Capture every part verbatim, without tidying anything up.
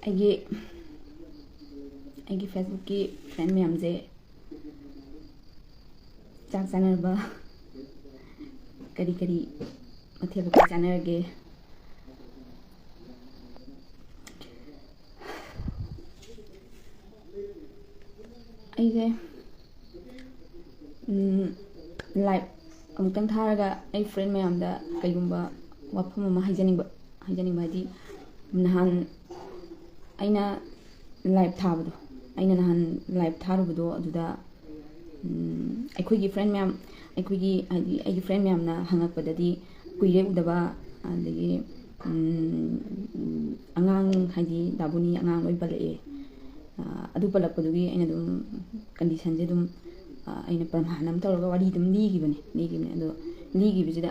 ꯑꯩꯒꯤ ꯑꯩꯒꯤ ꯐꯦꯁꯕꯨꯛꯀꯤ ꯐ꯭ꯔꯦꯟ ꯃꯌꯥꯝꯁꯦ ꯆꯥꯛ ꯆꯥꯅꯔꯕ? ꯀꯔꯤ ꯀꯔꯤ ꯃꯊꯦꯜ ꯀꯔꯤ ꯆꯥꯅꯔꯒꯦ? ꯑꯩꯁꯦ ꯂꯥꯏꯚ ꯑꯃꯨꯛꯇꯪ ꯊꯥꯔꯒ ꯑꯩ ꯐ꯭ꯔꯦꯟ ꯃꯌꯥꯝꯗ ꯀꯩꯒꯨꯝꯕ ꯋꯥꯐꯝ ꯑꯃ ꯍꯥꯏꯖꯅꯤꯡꯕ ꯍꯥꯏꯖꯅꯤꯡꯕ ꯍꯥꯏꯗꯤ, ꯅꯍꯥꯟ ꯑꯩꯅ ꯂꯥꯏꯚ ꯊꯥꯕꯗꯣ ꯑꯩꯅ ꯅꯍꯥꯟ ꯂꯥꯏꯚ ꯊꯥꯔꯨꯕꯗꯣ ꯑꯗꯨꯗ ꯑꯩꯈꯣꯏꯒꯤ ꯐ꯭ꯔꯦꯟ ꯃꯌꯥꯝ ꯑꯩꯈꯣꯏꯒꯤ ꯍꯥꯏꯗꯤ ꯑꯩꯒꯤ ꯐ꯭ꯔꯦꯟ ꯃꯌꯥꯝꯅ ꯍꯪꯉꯛꯄꯗꯗꯤ ꯀꯨꯏꯔꯦ ꯎꯗꯕ, ꯑꯗꯒꯤ ꯑꯉꯥꯡ ꯍꯥꯏꯗꯤ ꯗꯥꯕꯨꯅꯤ ꯑꯉꯥꯡ ꯂꯣꯏ ꯄꯜꯂꯛꯑꯦ꯫ ꯑꯗꯨ ꯄꯜꯂꯛꯄꯗꯨꯒꯤ ꯑꯩꯅ ꯑꯗꯨꯝ ꯀꯟꯗꯤꯁꯟꯁꯦ ꯑꯗꯨꯝ ꯑꯩꯅ ꯄ꯭ꯔꯃꯥꯟ ꯑꯃ ꯇꯧꯔꯒ ꯋꯥꯔꯤ ꯑꯗꯨꯝ ꯂꯤꯈꯤꯕꯅꯦ ꯂꯤꯈꯤꯕꯅꯦ ꯑꯗꯣ ꯂꯤꯈꯤꯕꯁꯤꯗ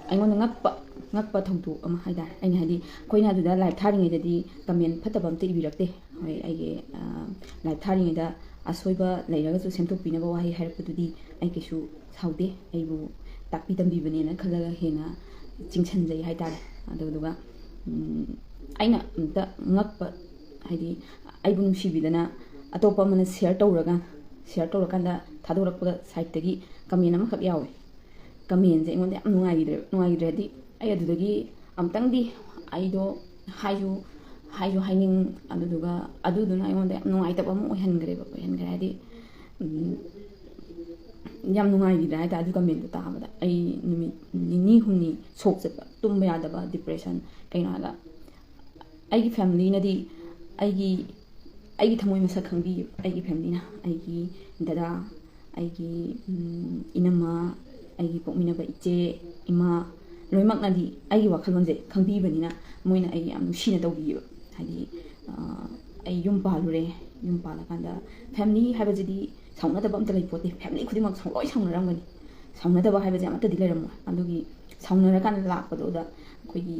ꯑꯩꯉꯣꯟꯗ ꯉꯛꯄ ꯉꯛꯄ ꯊꯧꯗꯣꯛ ꯑꯃ ꯍꯥꯏꯇꯥꯔꯦ꯫ ꯑꯩꯅ ꯍꯥꯏꯗꯤ ꯑꯩꯈꯣꯏꯅ ꯑꯗꯨꯗ ꯂꯥꯏꯚ ꯊꯥꯔꯤꯉꯩꯗꯗꯤ ꯀꯃꯦꯟ ꯐꯠꯇꯕ ꯑꯝꯇ ꯏꯕꯤꯔꯛꯇꯦ꯫ ꯍꯣꯏ, ꯑꯩꯒꯤ ꯂꯥꯏꯚ ꯊꯥꯔꯤꯉꯩꯗ ꯑꯁꯣꯏꯕ ꯂꯩꯔꯒꯁꯨ ꯁꯦꯝꯗꯣꯛꯄꯤꯅꯕ ꯋꯥꯍꯩ ꯍꯥꯏꯔꯛꯄꯗꯨꯗꯤ ꯑꯩ ꯀꯩꯁꯨ ꯁꯥꯎꯗꯦ꯫ ꯑꯩꯕꯨ ꯇꯥꯛꯄꯤ ꯇꯝꯕꯤꯕꯅꯦꯅ ꯈꯜꯂꯒ ꯍꯦꯟꯅ ꯆꯤꯡꯁꯤꯟꯖꯩ ꯍꯥꯏꯇꯥꯔꯦ꯫ ꯑꯗꯨꯗꯨꯒ ꯑꯩꯅ ꯑꯝꯇ ꯉꯛꯄ ꯍꯥꯏꯗꯤ ꯑꯩꯕꯨ ꯅꯨꯡꯁꯤꯕꯤꯗꯅ ꯑꯇꯣꯞꯄ ꯑꯃꯅ ꯁꯤꯌꯔ ꯇꯧꯔꯒ ꯁꯤꯌꯔ ꯇꯧꯔꯀꯥꯟꯗ ꯊꯥꯗꯣꯔꯛꯄ ꯁꯥꯏꯠꯇꯒꯤ ꯀꯃꯦꯟ ꯑꯃꯈꯛ ꯌꯥꯎꯋꯦ꯫ ꯀꯃꯦꯟꯁꯦ ꯑꯩꯉꯣꯟꯗ ꯌꯥꯝ ꯅꯨꯡꯉꯥꯏꯈꯤꯗ꯭ꯔꯦꯕ ꯅꯨꯡꯉꯥꯏꯈꯤꯗ꯭ꯔꯦ ꯍꯥꯏꯗꯤ ꯑꯩ ꯑꯗꯨꯗꯒꯤ ꯑꯝꯇꯪꯗꯤ ꯑꯩꯗꯣ ꯍꯥꯏꯁꯨ ꯍꯥꯏꯁꯨ ꯍꯥꯏꯅꯤꯡ ꯑꯗꯨꯗꯨꯒ ꯑꯗꯨꯗꯨꯅ ꯑꯩꯉꯣꯟꯗ ꯌꯥꯝ ꯅꯨꯡꯉꯥꯏꯇꯕ ꯑꯃ ꯑꯣꯏꯍꯟꯈ꯭ꯔꯦꯕ ꯑꯣꯏꯍꯟꯈ꯭ꯔꯦ ꯍꯥꯏꯗꯤ ꯌꯥꯝ ꯅꯨꯡꯉꯥꯏꯈꯤꯗ꯭ꯔꯦ ꯍꯥꯏꯇꯥꯔꯦ꯫ ꯑꯗꯨ ꯀꯃꯦꯟꯗꯣ ꯇꯥꯕꯗ ꯑꯩ ꯅꯨꯃꯤꯠ ꯅꯤꯅꯤ ꯍꯨꯝꯅꯤ ꯁꯣꯛ ꯆꯠꯄ, ꯇꯨꯝꯕ ꯌꯥꯗꯕ, ꯗꯤꯄ꯭ꯔꯦꯁꯟ꯫ ꯀꯩꯅꯣ ꯍꯥꯏꯗ ꯑꯩꯒꯤ ꯐꯦꯃꯤꯂꯤꯅꯗꯤ ꯑꯩꯒꯤ ꯑꯩꯒꯤ ꯊꯃꯣꯏ ꯃꯁꯛ ꯈꯪꯕꯤꯌꯦꯕ꯫ ꯑꯩꯒꯤ ꯐꯦꯃꯤꯂꯤꯅ ꯑꯩꯒꯤ ꯗꯗꯥ, ꯑꯩꯒꯤ ꯏꯅꯝꯃ, ꯑꯩꯒꯤ ꯄꯣꯛꯃꯤꯟꯅꯕ ꯏꯆꯦ, ꯏꯃꯥ, ꯂꯣꯏꯅꯃꯛꯅꯗꯤ ꯑꯩꯒꯤ ꯋꯥꯈꯜꯂꯣꯟꯁꯦ ꯈꯪꯕꯤꯕꯅꯤꯅ ꯃꯣꯏꯅ ꯑꯩ ꯌꯥꯝ ꯅꯨꯡꯁꯤꯅ ꯇꯧꯕꯤꯌꯦꯕ꯫ ꯍꯥꯏꯗꯤ ꯑꯩ ꯌꯨꯝ ꯄꯥꯜꯂꯨꯔꯦ꯫ ꯌꯨꯝ ꯄꯥꯜꯂꯀꯥꯟꯗ ꯐꯦꯃꯤꯂꯤ ꯍꯥꯏꯕꯁꯤꯗꯤ ꯁꯥꯎꯅꯗꯕ ꯑꯝꯇ ꯂꯩꯄꯣꯠꯇꯦ꯫ ꯐꯦꯃꯤꯂꯤ ꯈꯨꯗꯤꯡꯃꯛ ꯂꯣꯏ ꯁꯥꯎꯅꯔꯝꯒꯅꯤ꯫ ꯁꯥꯎꯅꯗꯕ ꯍꯥꯏꯕꯁꯦ ꯑꯃꯠꯇꯗꯤ ꯂꯩꯔꯝꯃꯣꯏ꯫ ꯑꯗꯨꯒꯤ ꯁꯥꯎꯅꯔꯀꯥꯟꯗ ꯂꯥꯛꯄꯗꯨꯗ ꯑꯩꯈꯣꯏꯒꯤ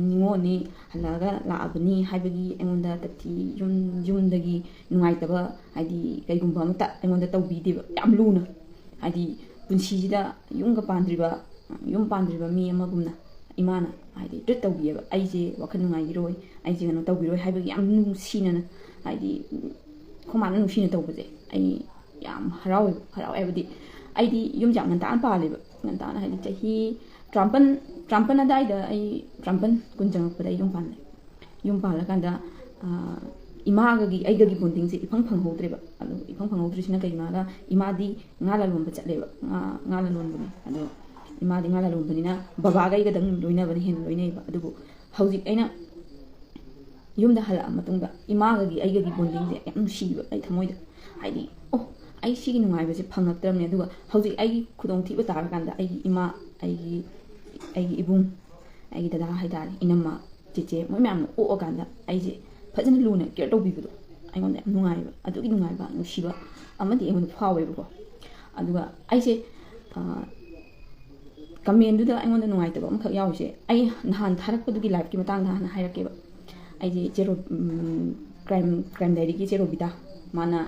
ꯅꯤꯉꯣꯜꯅꯤ, ꯍꯜꯂꯛꯑꯒ ꯂꯥꯛꯑꯕꯅꯤ ꯍꯥꯏꯕꯒꯤ ꯑꯩꯉꯣꯟꯗ ꯇꯊꯤ ꯌꯨꯝ ꯌꯨꯝꯗꯒꯤ ꯅꯨꯡꯉꯥꯏꯇꯕ ꯍꯥꯏꯗꯤ ꯀꯩꯒꯨꯝꯕ ꯑꯃꯠꯇ ꯑꯩꯉꯣꯟꯗ ꯇꯧꯕꯤꯗꯦꯕ꯫ ꯌꯥꯝ ꯂꯨꯅ ꯍꯥꯏꯗꯤ ꯄꯨꯟꯁꯤꯁꯤꯗ ꯌꯨꯝꯒ ꯄꯥꯟꯗ꯭ꯔꯤꯕ ꯌꯨꯝ ꯄꯥꯟꯗ꯭ꯔꯤꯕ ꯃꯤ ꯑꯃꯒꯨꯝꯅ ꯏꯃꯥꯅ ꯍꯥꯏꯗꯤ ꯇ꯭ꯔꯤꯠ ꯇꯧꯕꯤꯌꯦꯕ꯫ ꯑꯩꯁꯦ ꯋꯥꯈꯜ ꯅꯨꯡꯉꯥꯏꯈꯤꯔꯣꯏ, ꯑꯩꯁꯦ ꯀꯩꯅꯣ ꯇꯧꯈꯤꯔꯣꯏ ꯍꯥꯏꯕꯒꯤ ꯌꯥꯝ ꯅꯨꯡꯁꯤꯅꯅ, ꯍꯥꯏꯗꯤ ꯑꯩꯈꯣꯏ ꯃꯥꯅ ꯅꯨꯡꯁꯤꯅ ꯇꯧꯕꯁꯦ ꯑꯩ ꯌꯥꯝ ꯍꯔꯥꯎꯋꯦꯕ, ꯍꯔꯥꯎꯋꯦ ꯍꯥꯏꯕꯗꯤ ꯑꯩꯗꯤ ꯌꯨꯝꯁꯦ ꯌꯥꯝ ꯉꯟꯇꯥꯅ ꯄꯥꯜꯂꯦꯕ꯫ ꯉꯟꯇꯥꯅ ꯍꯥꯏꯗꯤ ꯆꯍꯤ ꯇꯔꯥꯃꯥꯄꯟ, ꯇꯔꯥꯃꯥꯄꯟ ꯑꯗꯥꯏꯗ, ꯑꯩ ꯇꯔꯥꯃꯥꯄꯟ ꯀꯨꯟ ꯆꯪꯉꯛꯄꯗ ꯑꯩ ꯌꯨꯝ ꯄꯥꯜꯂꯦ꯫ ꯌꯨꯝ ꯄꯥꯜꯂꯀꯥꯟꯗ ꯏꯃꯥꯒꯒꯤ ꯑꯩꯒꯒꯤ ꯕꯣꯟꯗꯤꯡꯁꯦ ꯏꯐꯪ ꯐꯪꯍꯧꯗ꯭ꯔꯦꯕ꯫ ꯑꯗꯣ ꯏꯐꯪ ꯐꯪꯍꯧꯗ꯭ꯔꯤꯁꯤꯅ ꯀꯩꯒꯤꯅꯣ ꯍꯥꯏꯔꯒ, ꯏꯃꯥꯗꯤ ꯉꯥ ꯂꯂꯣꯟꯕ ꯆꯠꯂꯦꯕ, ꯉꯥ ꯉꯥ ꯂꯂꯣꯟꯕꯅꯦ꯫ ꯑꯗꯣ ꯏꯃꯥꯗꯤ ꯉꯥ ꯂꯂꯣꯟꯕꯅꯤꯅ ꯕꯕꯥꯒ ꯑꯩꯒꯗꯪ ꯂꯣꯏꯅꯕꯅ ꯍꯦꯟꯅ ꯂꯣꯏꯅꯩꯕ꯫ ꯑꯗꯨꯕꯨ ꯍꯧꯖꯤꯛ ꯑꯩꯅ ꯌꯨꯝꯗ ꯍꯜꯂꯛꯑ ꯃꯇꯨꯡꯗ ꯏꯃꯥꯒꯒꯤ ꯑꯩꯒꯒꯤ ꯕꯣꯟꯗꯤꯡꯁꯦ ꯌꯥꯝ ꯅꯨꯡꯁꯤꯕ ꯑꯩ ꯊꯃꯣꯏꯗ꯫ ꯍꯥꯏꯗꯤ, ꯑꯣ, ꯑꯩ ꯁꯤꯒꯤ ꯅꯨꯡꯉꯥꯏꯕꯁꯦ ꯐꯪꯉꯛꯇ꯭ꯔꯕꯅꯦ꯫ ꯑꯗꯨꯒ ꯍꯧꯖꯤꯛ ꯑꯩꯒꯤ ꯈꯨꯗꯣꯡꯊꯤꯕ ꯇꯥꯔꯀꯥꯟꯗ ꯑꯩꯒꯤ ꯏꯃꯥ, ꯑꯩꯒꯤ ꯑꯩꯒꯤ ꯏꯕꯨꯡ, ꯑꯩꯒꯤ ꯗꯗꯥ ꯍꯥꯏꯇꯥꯔꯦ, ꯏꯅꯝꯃ, ꯆꯦꯆꯦ, ꯃꯣꯏ ꯃꯌꯥꯝꯅ ꯑꯣꯛꯑꯀꯥꯟꯗ ꯑꯩꯁꯦ ꯐꯖꯅ ꯂꯨꯅ ꯀꯦꯌꯔ ꯇꯧꯕꯤꯕꯗꯣ ꯑꯩꯉꯣꯟꯗ ꯌꯥꯝ ꯅꯨꯡꯉꯥꯏꯕ, ꯑꯗꯨꯒꯤ ꯅꯨꯡꯉꯥꯏꯕ, ꯅꯨꯡꯁꯤꯕ ꯑꯃꯗꯤ ꯑꯩꯉꯣꯟꯗ ꯐꯥꯎꯋꯦꯕꯀꯣ꯫ ꯑꯗꯨꯒ ꯑꯩꯁꯦ ꯀꯃꯦꯟꯗꯨꯗ ꯑꯩꯉꯣꯟꯗ ꯅꯨꯡꯉꯥꯏꯇꯕ ꯑꯃꯈꯛ ꯌꯥꯎꯔꯤꯁꯦ, ꯑꯩ ꯅꯍꯥꯟ ꯊꯥꯔꯛꯄꯗꯨꯒꯤ ꯂꯥꯏꯐꯀꯤ ꯃꯇꯥꯡꯗ ꯍꯥꯟꯅ ꯍꯥꯏꯔꯛꯀꯦꯕ꯫ ꯑꯩꯁꯦ ꯏꯆꯦ ꯔꯣ-, ꯎꯝ, ꯀ꯭ꯔꯥꯏꯝ ꯀ꯭ꯔꯥꯏꯝ ꯗꯥꯏꯔꯤꯒꯤ ꯏꯆꯦ ꯔꯣꯕꯤꯇꯥ, ꯃꯥꯅ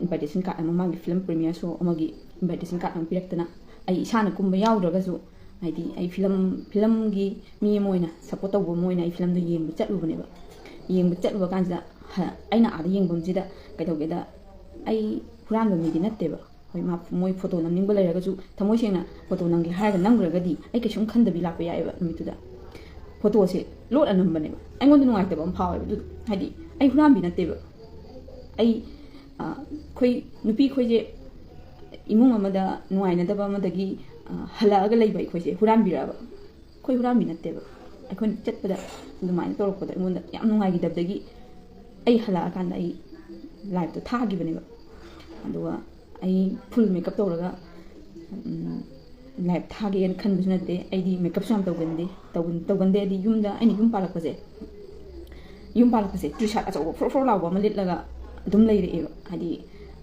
ꯏꯟꯚꯥꯏꯇꯦꯁꯟ ꯀꯥꯔꯗ ꯑꯃ, ꯃꯥꯒꯤ ꯐꯤꯂꯝ ꯄ꯭ꯔꯤꯃꯤꯌꯔ ꯁꯣ ꯑꯃꯒꯤ ꯏꯟꯚꯥꯏꯇꯦꯁꯟ ꯀꯥꯔꯗ ꯑꯃ ꯄꯤꯔꯛꯇꯅ, ꯑꯩ ꯏꯁꯥꯅ ꯀꯨꯝꯕ ꯌꯥꯎꯗ꯭ꯔꯒꯁꯨ, ꯍꯥꯏꯗꯤ ꯑꯩ ꯐꯤꯂꯝ ꯐꯤꯂꯝꯒꯤ ꯃꯤ ꯑꯃ ꯑꯣꯏꯅ, ꯁꯞꯄꯣꯔꯠ ꯇꯧꯕ ꯑꯃ ꯑꯣꯏꯅ ꯑꯩ ꯐꯤꯂꯝꯗꯣ ꯌꯦꯡꯕ ꯆꯠꯂꯨꯕꯅꯦꯕ꯫ ꯌꯦꯡꯕ ꯆꯠꯂꯨꯕ ꯀꯥꯟꯁꯤꯗ, ꯍ-, ꯑꯩꯅ ꯑꯥꯗ ꯌꯦꯡꯐꯝꯁꯤꯗ ꯀꯩꯗꯧꯒꯦꯗ, ꯑꯩ ꯍꯨꯔꯥꯟꯕ ꯃꯤꯗꯤ ꯅꯠꯇꯦꯕ꯫ ꯍꯣꯏ, ꯃꯥ, ꯃꯣꯏ ꯐꯣꯇꯣ ꯅꯝꯅꯤꯡꯕ ꯂꯩꯔꯒꯁꯨ, ꯊꯃꯣꯏ ꯁꯦꯡꯅ ꯐꯣꯇꯣ ꯅꯝꯒꯦ ꯍꯥꯏꯔꯒ ꯅꯝꯈ꯭ꯔꯒꯗꯤ ꯑꯩ ꯀꯩꯁꯨꯝ ꯈꯟꯗꯕꯤ ꯂꯥꯛꯄ ꯌꯥꯏꯑꯕ ꯅꯨꯃꯤꯠꯇꯨꯗ꯫ ꯐꯣꯇꯣꯁꯦ ꯂꯣꯠꯅ ꯅꯝꯕꯅꯦꯕ꯫ ꯑꯩꯉꯣꯟꯗ ꯅꯨꯡꯉꯥꯏꯇꯕ ꯑꯃ ꯐꯥꯎꯋꯦꯕ꯫ ꯑꯗꯨ ꯍꯥꯏꯗꯤ ꯑꯩ ꯍꯨꯔꯥꯟꯕꯤ ꯅꯠꯇꯦꯕ꯫ ꯑꯩ, ꯑ, ꯑꯩꯈꯣꯏ ꯅꯨꯄꯤ ꯑꯩꯈꯣꯏꯁꯦ ꯏꯃꯨꯡ ꯑꯃꯗ ꯅꯨꯡꯉꯥꯏꯅꯗꯕ ꯑꯃꯗꯒꯤ, ꯑ, ꯍꯜꯂꯛꯑꯒ ꯂꯩꯕ ꯑꯩꯈꯣꯏꯁꯦ ꯍꯨꯔꯥꯟꯕꯤꯔꯛꯑꯕ꯫ ꯑꯩꯈꯣꯏ ꯍꯨꯔꯥꯟꯕꯤ ꯅꯠꯇꯦꯕ꯫ ꯑꯩꯈꯣꯏꯅ ꯆꯠꯄꯗ ꯑꯗꯨꯃꯥꯏꯅ ꯇꯧꯔꯛꯄꯗ ꯑꯩꯉꯣꯟꯗ ꯌꯥꯝ ꯅꯨꯡꯉꯥꯏꯈꯤꯗꯕꯗꯒꯤ ꯑꯩ ꯍꯜꯂꯛꯑꯀꯥꯟꯗ ꯑꯩ ꯂꯥꯏꯐꯇꯣ ꯊꯥꯈꯤꯕꯅꯦꯕ꯫ ꯑꯗꯨꯒ ꯑꯩ ꯐꯨꯜ ꯃꯦꯀꯞ ꯇꯧꯔꯒ, ꯎꯝ, ꯂꯥꯏꯐ ꯊꯥꯒꯦꯅ ꯈꯟꯕꯁꯨ ꯅꯠꯇꯦ꯫ ꯑꯩꯗꯤ ꯃꯦꯀꯞꯁꯨ ꯌꯥꯝ ꯇꯧꯒꯟꯗꯦ꯫ ꯇꯧꯒꯟ-, ꯇꯧꯒꯟꯗꯦ ꯍꯥꯏꯗꯤ ꯌꯨꯝꯗ, ꯑꯩꯅ ꯌꯨꯝ ꯄꯥꯜꯂꯛꯄꯁꯦ, ꯌꯨꯝ ꯄꯥꯜꯂꯛꯄꯁꯦ ꯇ꯭ꯔꯤꯁꯥꯠ ꯑꯆꯧꯕ ꯐ꯭ꯔꯣ ꯐ꯭ꯔꯣ ꯂꯥꯎꯕ ꯑꯃ ꯂꯤꯠꯂꯒ ꯑꯗꯨꯝ ꯂꯩꯔꯛꯑꯦꯕ꯫ ꯍꯥꯏꯗꯤ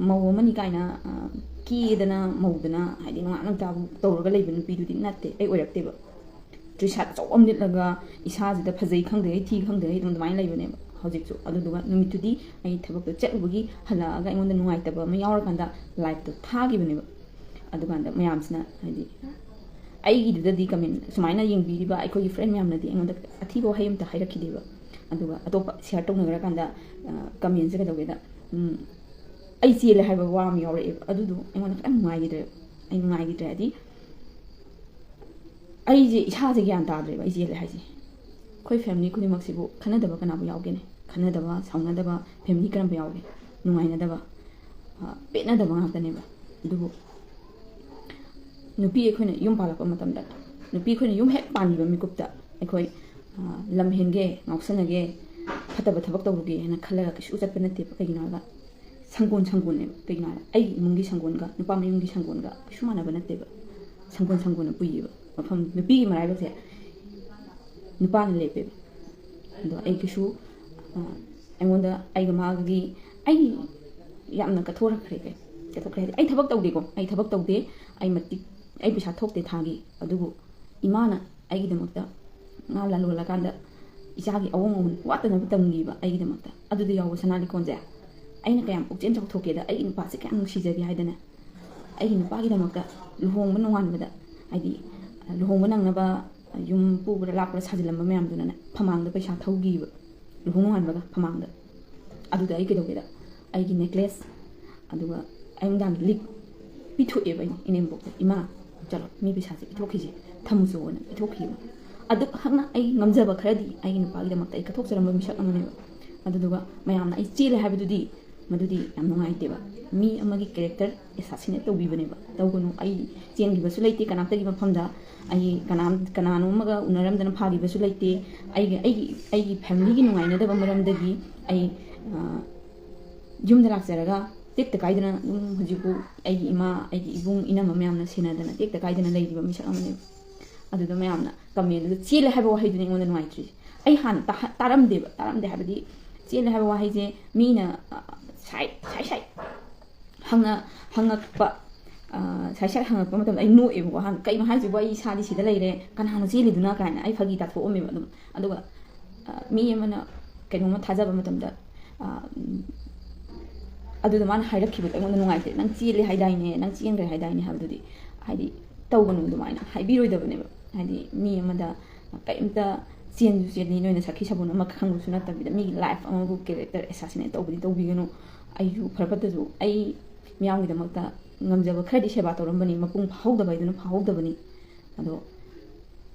ꯃꯧ ꯑꯃꯅꯤ ꯀꯥꯏꯅ, ꯑ, ꯀꯦꯗꯅ ꯃꯧꯗꯅ ꯍꯥꯏꯗꯤ ꯅꯨꯡꯉꯥꯏ ꯅꯨꯡꯇꯥꯕ ꯇꯧꯔꯒ ꯂꯩꯕ ꯅꯨꯄꯤꯗꯨꯗꯤ ꯅꯠꯇꯦ, ꯑꯩ ꯑꯣꯏꯔꯛꯇꯦꯕ꯫ ꯇ꯭ꯔꯤꯁꯥꯠ ꯑꯆꯧꯕ ꯑꯃ ꯂꯤꯠꯂꯒ ꯏꯁꯥꯁꯤꯗ ꯐꯖꯩ ꯈꯪꯗꯒꯩ ꯊꯤ ꯈꯪꯗꯒꯩ ꯑꯗꯨꯝ ꯑꯗꯨꯃꯥꯏꯅ ꯂꯩꯕꯅꯦꯕ ꯍꯧꯖꯤꯛꯁꯨ꯫ ꯑꯗꯨꯗꯨꯒ ꯅꯨꯃꯤꯠꯇꯨꯗꯤ ꯑꯩ ꯊꯕꯛꯇꯣ ꯆꯠꯂꯨꯕꯒꯤ ꯍꯜꯂꯛꯑꯒ ꯑꯩꯉꯣꯟꯗ ꯅꯨꯡꯉꯥꯏꯇꯕ ꯑꯃ ꯌꯥꯎꯔꯀꯥꯟꯗ ꯂꯥꯏꯐꯇꯣ ꯊꯥꯈꯤꯕꯅꯦꯕ꯫ ꯑꯗꯨꯀꯥꯟꯗ ꯃꯌꯥꯝꯁꯤꯅ ꯍꯥꯏꯗꯤ ꯑꯩꯒꯤꯗꯨꯗꯗꯤ ꯀꯃꯦꯟ ꯁꯨꯃꯥꯏꯅ ꯌꯦꯡꯕꯤꯔꯤꯕ ꯑꯩꯈꯣꯏꯒꯤ ꯐ꯭ꯔꯦꯟ ꯃꯌꯥꯝꯅꯗꯤ ꯑꯩꯉꯣꯟꯗ ꯑꯊꯤꯕ ꯋꯥꯍꯩ ꯑꯝꯇ ꯍꯥꯏꯔꯛꯈꯤꯗꯦꯕ꯫ ꯑꯗꯨꯒ ꯑꯇꯣꯞꯄ ꯁꯤꯌꯥꯔ ꯇꯧꯅꯈ꯭ꯔꯀꯥꯟꯗ ꯀꯃꯦꯟꯁꯦ ꯀꯩꯗꯧꯒꯦꯗ, ꯎꯝ, "ꯑꯩ ꯆꯦꯜꯂꯦ" ꯍꯥꯏꯕ ꯋꯥ ꯑꯃ ꯌꯥꯎꯔꯛꯑꯦꯕ꯫ ꯑꯗꯨꯗꯣ ꯑꯩꯉꯣꯟꯗ ꯈꯤꯇꯪ ꯅꯨꯡꯉꯥꯏꯈꯤꯗ꯭ꯔꯦꯕ꯫ ꯑꯩ ꯅꯨꯡꯉꯥꯏꯈꯤꯗ꯭ꯔꯦ ꯍꯥꯏꯗꯤ, ꯑꯩꯁꯦ ꯏꯁꯥꯁꯦ ꯒ꯭ꯌꯥꯟ ꯇꯥꯗ꯭ꯔꯦꯕ ꯑꯩ ꯆꯦꯜꯂꯦ ꯍꯥꯏꯁꯦ꯫ ꯑꯩꯈꯣꯏ ꯐꯦꯃꯤꯂꯤ ꯈꯨꯗꯤꯡꯃꯛꯁꯤꯕꯨ ꯈꯟꯅꯗꯕ ꯀꯅꯥꯕꯨ ꯌꯥꯎꯒꯦꯅꯦ? ꯈꯟꯅꯗꯕ, ꯁꯥꯎꯅꯗꯕ ꯐꯦꯃꯤꯂꯤ ꯀꯔꯝꯕ ꯌꯥꯎꯒꯦ? ꯅꯨꯡꯉꯥꯏꯅꯗꯕ, ꯑ, ꯄꯦꯠꯅꯗꯕ ꯉꯥꯛꯇꯅꯦꯕ꯫ ꯑꯗꯨꯕꯨ ꯅꯨꯄꯤ ꯑꯩꯈꯣꯏꯅ ꯌꯨꯝ ꯄꯥꯜꯂꯛꯄ ꯃꯇꯝꯗ, ꯅꯨꯄꯤ ꯑꯩꯈꯣꯏꯅ ꯌꯨꯝ ꯍꯦꯛ ꯄꯥꯟꯈꯤꯕ ꯃꯤꯀꯨꯞꯇ ꯑꯩꯈꯣꯏ, ꯑ, ꯂꯝ ꯍꯦꯟꯒꯦ, ꯉꯥꯎꯁꯟꯅꯒꯦ, ꯐꯠꯇꯕ ꯊꯕꯛ ꯇꯧꯔꯨꯒꯦ ꯍꯥꯏꯅ ꯈꯜꯂꯒ ꯀꯩꯁꯨ ꯆꯠꯄ ꯅꯠꯇꯦꯕ꯫ ꯀꯩꯒꯤꯅꯣ ꯍꯥꯏꯕꯗ ꯁꯪꯒꯣꯟ ꯁꯪꯒꯣꯟꯅꯦꯕ꯫ ꯀꯩꯒꯤꯅꯣ ꯍꯥꯏꯕꯗ ꯑꯩꯒꯤ ꯏꯃꯨꯡꯒꯤ ꯁꯪꯒꯣꯟꯒ ꯅꯨꯄꯥ ꯃꯌꯨꯝꯒꯤ ꯁꯪꯒꯣꯟꯒ ꯀꯩꯁꯨ ꯃꯥꯟꯅꯕ ꯅꯠꯇꯦꯕ꯫ ꯁꯪꯒꯣꯟ ꯁꯪꯒꯣꯟꯅ ꯄꯨꯏꯌꯦꯕ ꯃꯐꯝ꯫ ꯅꯨꯄꯤꯒꯤ ꯃꯔꯥꯏꯕꯛꯁꯦ ꯅꯨꯄꯥꯅ ꯂꯦꯞꯄꯦꯕ꯫ ꯑꯗꯣ ꯑꯩ ꯀꯩꯁꯨ, ꯑ, ꯑꯩꯉꯣꯟꯗ ꯑꯩꯒ ꯃꯥꯒꯤ, ꯑꯩ ꯌꯥꯝꯅ ꯀꯠꯊꯣꯔꯛꯈ꯭ꯔꯦ꯫ ꯀꯩ-, ꯀꯠꯊꯣꯛꯈ꯭ꯔꯦ ꯍꯥꯏꯗꯤ ꯑꯩ ꯊꯕꯛ ꯇꯧꯗꯦꯀꯣ, ꯑꯩ ꯊꯕꯛ ꯇꯧꯗꯦ, ꯑꯩ ꯃꯇꯤꯛ, ꯑꯩ ꯄꯩꯁꯥ ꯊꯣꯛꯇꯦ ꯊꯥꯒꯤ꯫ ꯑꯗꯨꯕꯨ ꯏꯃꯥꯅ ꯑꯩꯒꯤꯗꯃꯛꯇ ꯉꯥ ꯂꯂꯣꯜꯂꯀꯥꯟꯗ ꯏꯆꯥꯒꯤ ꯑꯑꯣꯟ ꯑꯑꯣꯟ ꯋꯥꯠꯇꯅꯕ ꯇꯝꯈꯤꯕ ꯑꯩꯒꯤꯗꯃꯛꯇ꯫ ꯑꯗꯨꯗ ꯌꯥꯎꯕ ꯁꯅꯥ ꯂꯤꯛꯀꯣꯟꯁꯦ ꯑꯩꯅ ꯀꯌꯥꯝ ꯄꯨꯛꯆꯦꯜ ꯆꯥꯎꯊꯣꯛꯀꯦꯗ, ꯑꯩꯒꯤ ꯅꯨꯄꯥꯁꯦ ꯀꯌꯥꯝ ꯅꯨꯡꯁꯤꯖꯒꯦ ꯍꯥꯏꯗꯅ, ꯑꯩꯒꯤ ꯅꯨꯄꯥꯒꯤꯗꯃꯛꯇ ꯂꯨꯍꯣꯡꯕ ꯅꯣꯡꯉꯥꯟꯕꯗ, ꯍꯥꯏꯗꯤ, ꯂꯨꯍꯣꯡꯕ ꯅꯪꯅꯕ ꯌꯨꯝ ꯄꯨꯕ꯭ꯔꯥ ꯂꯥꯛꯄ꯭ꯔꯥ ꯁꯥꯖꯤꯜꯂꯝꯕ ꯃꯌꯥꯝꯗꯨꯅꯅꯦ, ꯐꯃꯥꯡꯗ ꯄꯩꯁꯥ ꯊꯧꯈꯤꯕ, ꯂꯨꯍꯣꯡ ꯅꯣꯡꯉꯥꯟꯕꯒ ꯐꯃꯥꯡꯗ꯫ ꯑꯗꯨꯗ ꯑꯩ ꯀꯩꯗꯧꯒꯦꯗ, ꯑꯩꯒꯤ ꯅꯦꯀ꯭ꯂꯦꯁ, ꯑꯗꯨꯒ ꯑꯩꯉꯣꯟꯗ ꯂꯤꯛ ꯄꯤꯊꯣꯛꯑꯦꯕ ꯑꯩꯅ ꯏꯅꯦꯝꯕꯣꯛꯇ, "ꯏꯃꯥ, ꯆꯠꯂꯣ, ꯃꯤ ꯄꯩꯁꯥꯁꯦ ꯄꯤꯊꯣꯛꯈꯤꯁꯦ, ꯊꯝꯃꯨꯆꯣꯅ" ꯄꯤꯊꯣꯛꯈꯤꯕ꯫ ꯑꯗꯨ ꯍꯛꯅ ꯑꯩ ꯉꯝꯖꯕ ꯈꯔꯗꯤ ꯑꯩꯒꯤ ꯅꯨꯄꯥꯒꯤꯗꯃꯛꯇ ꯑꯩ ꯀꯠꯊꯣꯛꯆꯔꯝꯕ ꯃꯤꯁꯛ ꯑꯃꯅꯦꯕ꯫ ꯑꯗꯨꯗꯨꯒ ꯃꯌꯥꯝꯅ ꯑꯩ ꯆꯦꯜꯂꯦ ꯍꯥꯏꯕꯗꯨꯗꯤ, ꯃꯗꯨꯗꯤ ꯌꯥꯝ ꯅꯨꯡꯉꯥꯏꯇꯦꯕ꯫ ꯃꯤ ꯑꯃꯒꯤ ꯀꯦꯔꯦꯛꯇꯔ ꯑꯦꯁꯥꯁꯤꯅꯦꯠ ꯇꯧꯕꯤꯕꯅꯦꯕ꯫ ꯇꯧꯒꯅꯨ, ꯑꯩ ꯆꯦꯟꯈꯤꯕꯁꯨ ꯂꯩꯇꯦ ꯀꯅꯥꯝꯇꯒꯤ ꯃꯐꯝꯗ, ꯑꯩ ꯀꯅꯥꯝ-, ꯀꯅꯥꯅꯣꯝ ꯑꯃꯒ ꯎꯅꯔꯝꯗꯅ ꯐꯥꯈꯤꯕꯁꯨ ꯂꯩꯇꯦ꯫ ꯑꯩꯒꯤ, ꯑꯩꯒꯤ, ꯑꯩꯒꯤ ꯐꯦꯃꯤꯂꯤꯒꯤ ꯅꯨꯡꯉꯥꯏꯅꯗꯕ ꯃꯔꯝꯗꯒꯤ ꯑꯩ, ꯑ, ꯌꯨꯝꯗ ꯂꯥꯛꯆꯔꯒ ꯇꯦꯛꯇ ꯀꯥꯏꯗꯅ ꯑꯗꯨꯝ ꯍꯧꯖꯤꯛꯄꯨ ꯑꯩꯒꯤ ꯏꯃꯥ, ꯑꯩꯒꯤ ꯏꯕꯨꯡ, ꯏꯅꯝꯃ ꯃꯌꯥꯝꯅ ꯁꯦꯟꯅꯗꯅ ꯇꯦꯛꯇ ꯀꯥꯏꯗꯅ ꯂꯩꯔꯤꯕ ꯃꯤꯁꯛ ꯑꯃꯅꯦꯕ꯫ ꯑꯗꯨꯗ ꯃꯌꯥꯝꯅ ꯀꯃꯦꯟꯗꯨꯗ "ꯆꯦꯜꯂꯦ" ꯍꯥꯏꯕ ꯋꯥꯍꯩꯗꯨꯅ ꯑꯩꯉꯣꯟꯗ ꯅꯨꯡꯉꯥꯏꯇ꯭ꯔꯤꯁꯦ꯫ ꯑꯩ ꯍꯥꯟꯅ ꯇꯥꯍ-, ꯇꯥꯔꯝꯗꯦꯕ, ꯇꯥꯔꯝꯗꯦ ꯍꯥꯏꯕꯗꯤ, ꯆꯦꯜꯂꯦ ꯍꯥꯏꯕ ꯋꯥꯍꯩꯁꯦ ꯃꯤꯅ, ꯑ, ꯁꯥꯏꯠ, ꯁꯥꯏꯠ, ꯁꯥꯏꯠ ꯍꯪꯅ-, ꯍꯪꯉꯛꯄ, ꯑ, ꯁꯥꯏꯠ ꯁꯥꯏꯠ ꯍꯪꯉꯛꯄ ꯃꯇꯝꯗ ꯑꯩ ꯅꯣꯛꯑꯦꯕꯀꯣ꯫ ꯍꯥꯟꯅ "ꯀꯩꯅꯣ ꯍꯥꯏꯁꯤꯕꯣ? ꯑꯩ ꯏꯁꯥꯗꯤ ꯁꯤꯗ ꯂꯩꯔꯦ, ꯀꯅꯥꯅꯣ ꯆꯦꯜꯂꯤꯗꯨꯅ?" ꯀꯥꯏꯅ ꯑꯩ ꯐꯥꯒꯤ ꯇꯥꯊꯣꯛꯑꯝꯃꯦꯕ ꯑꯗꯨꯝ꯫ ꯑꯗꯨꯒ, ꯑ, ꯃꯤ ꯑꯃꯅ ꯀꯩꯅꯣꯝꯃ ꯊꯥꯖꯕ ꯃꯇꯝꯗ, ꯑ, ꯎꯝ, ꯑꯗꯨꯗ ꯃꯥꯅ ꯍꯥꯏꯔꯛꯈꯤꯕꯗꯣ ꯑꯩꯉꯣꯟꯗ ꯅꯨꯡꯉꯥꯏꯇꯦ꯫ "ꯅꯪ ꯆꯦꯜꯂꯦ ꯍꯥꯏꯗꯥꯏꯅꯦ, ꯅꯪ ꯆꯦꯟꯈ꯭ꯔꯦ ꯍꯥꯏꯗꯥꯏꯅꯦ?" ꯍꯥꯏꯕꯗꯨꯗꯤ, ꯍꯥꯏꯗꯤ, ꯇꯧꯒꯅꯨ, ꯑꯗꯨꯃꯥꯏꯅ ꯍꯥꯏꯕꯤꯔꯣꯏꯗꯕꯅꯦꯕ꯫ ꯍꯥꯏꯗꯤ ꯃꯤ ꯑꯃꯗ ꯀꯔꯤꯝꯇ ꯆꯦꯟꯁꯨ ꯆꯦꯟꯅꯤ, ꯅꯣꯏꯅ ꯁꯛꯈꯤ ꯁꯥꯕꯨꯟ ꯑꯃ ꯈꯪꯕꯁꯨ ꯅꯠꯇꯕꯤꯗ ꯃꯤꯒꯤ life ꯑꯃꯕꯨ character assassinate ꯇꯧꯕꯗꯤ ꯇꯧꯕꯤꯒꯅꯨ꯫ ꯑꯩꯁꯨ ꯐꯔ ꯐꯠꯇꯁꯨ ꯑꯩ ꯃꯤꯌꯥꯝꯒꯤꯗꯃꯛꯇ ꯉꯝꯖꯕ ꯈꯔꯗꯤ ꯁꯦꯕꯥ ꯇꯧꯔꯝꯕꯅꯤ, ꯃꯄꯨꯡ ꯐꯥꯍꯧꯗꯕ ꯍꯥꯏꯗꯨꯅ ꯐꯥꯍꯧꯗꯕꯅꯤ꯫ ꯑꯗꯣ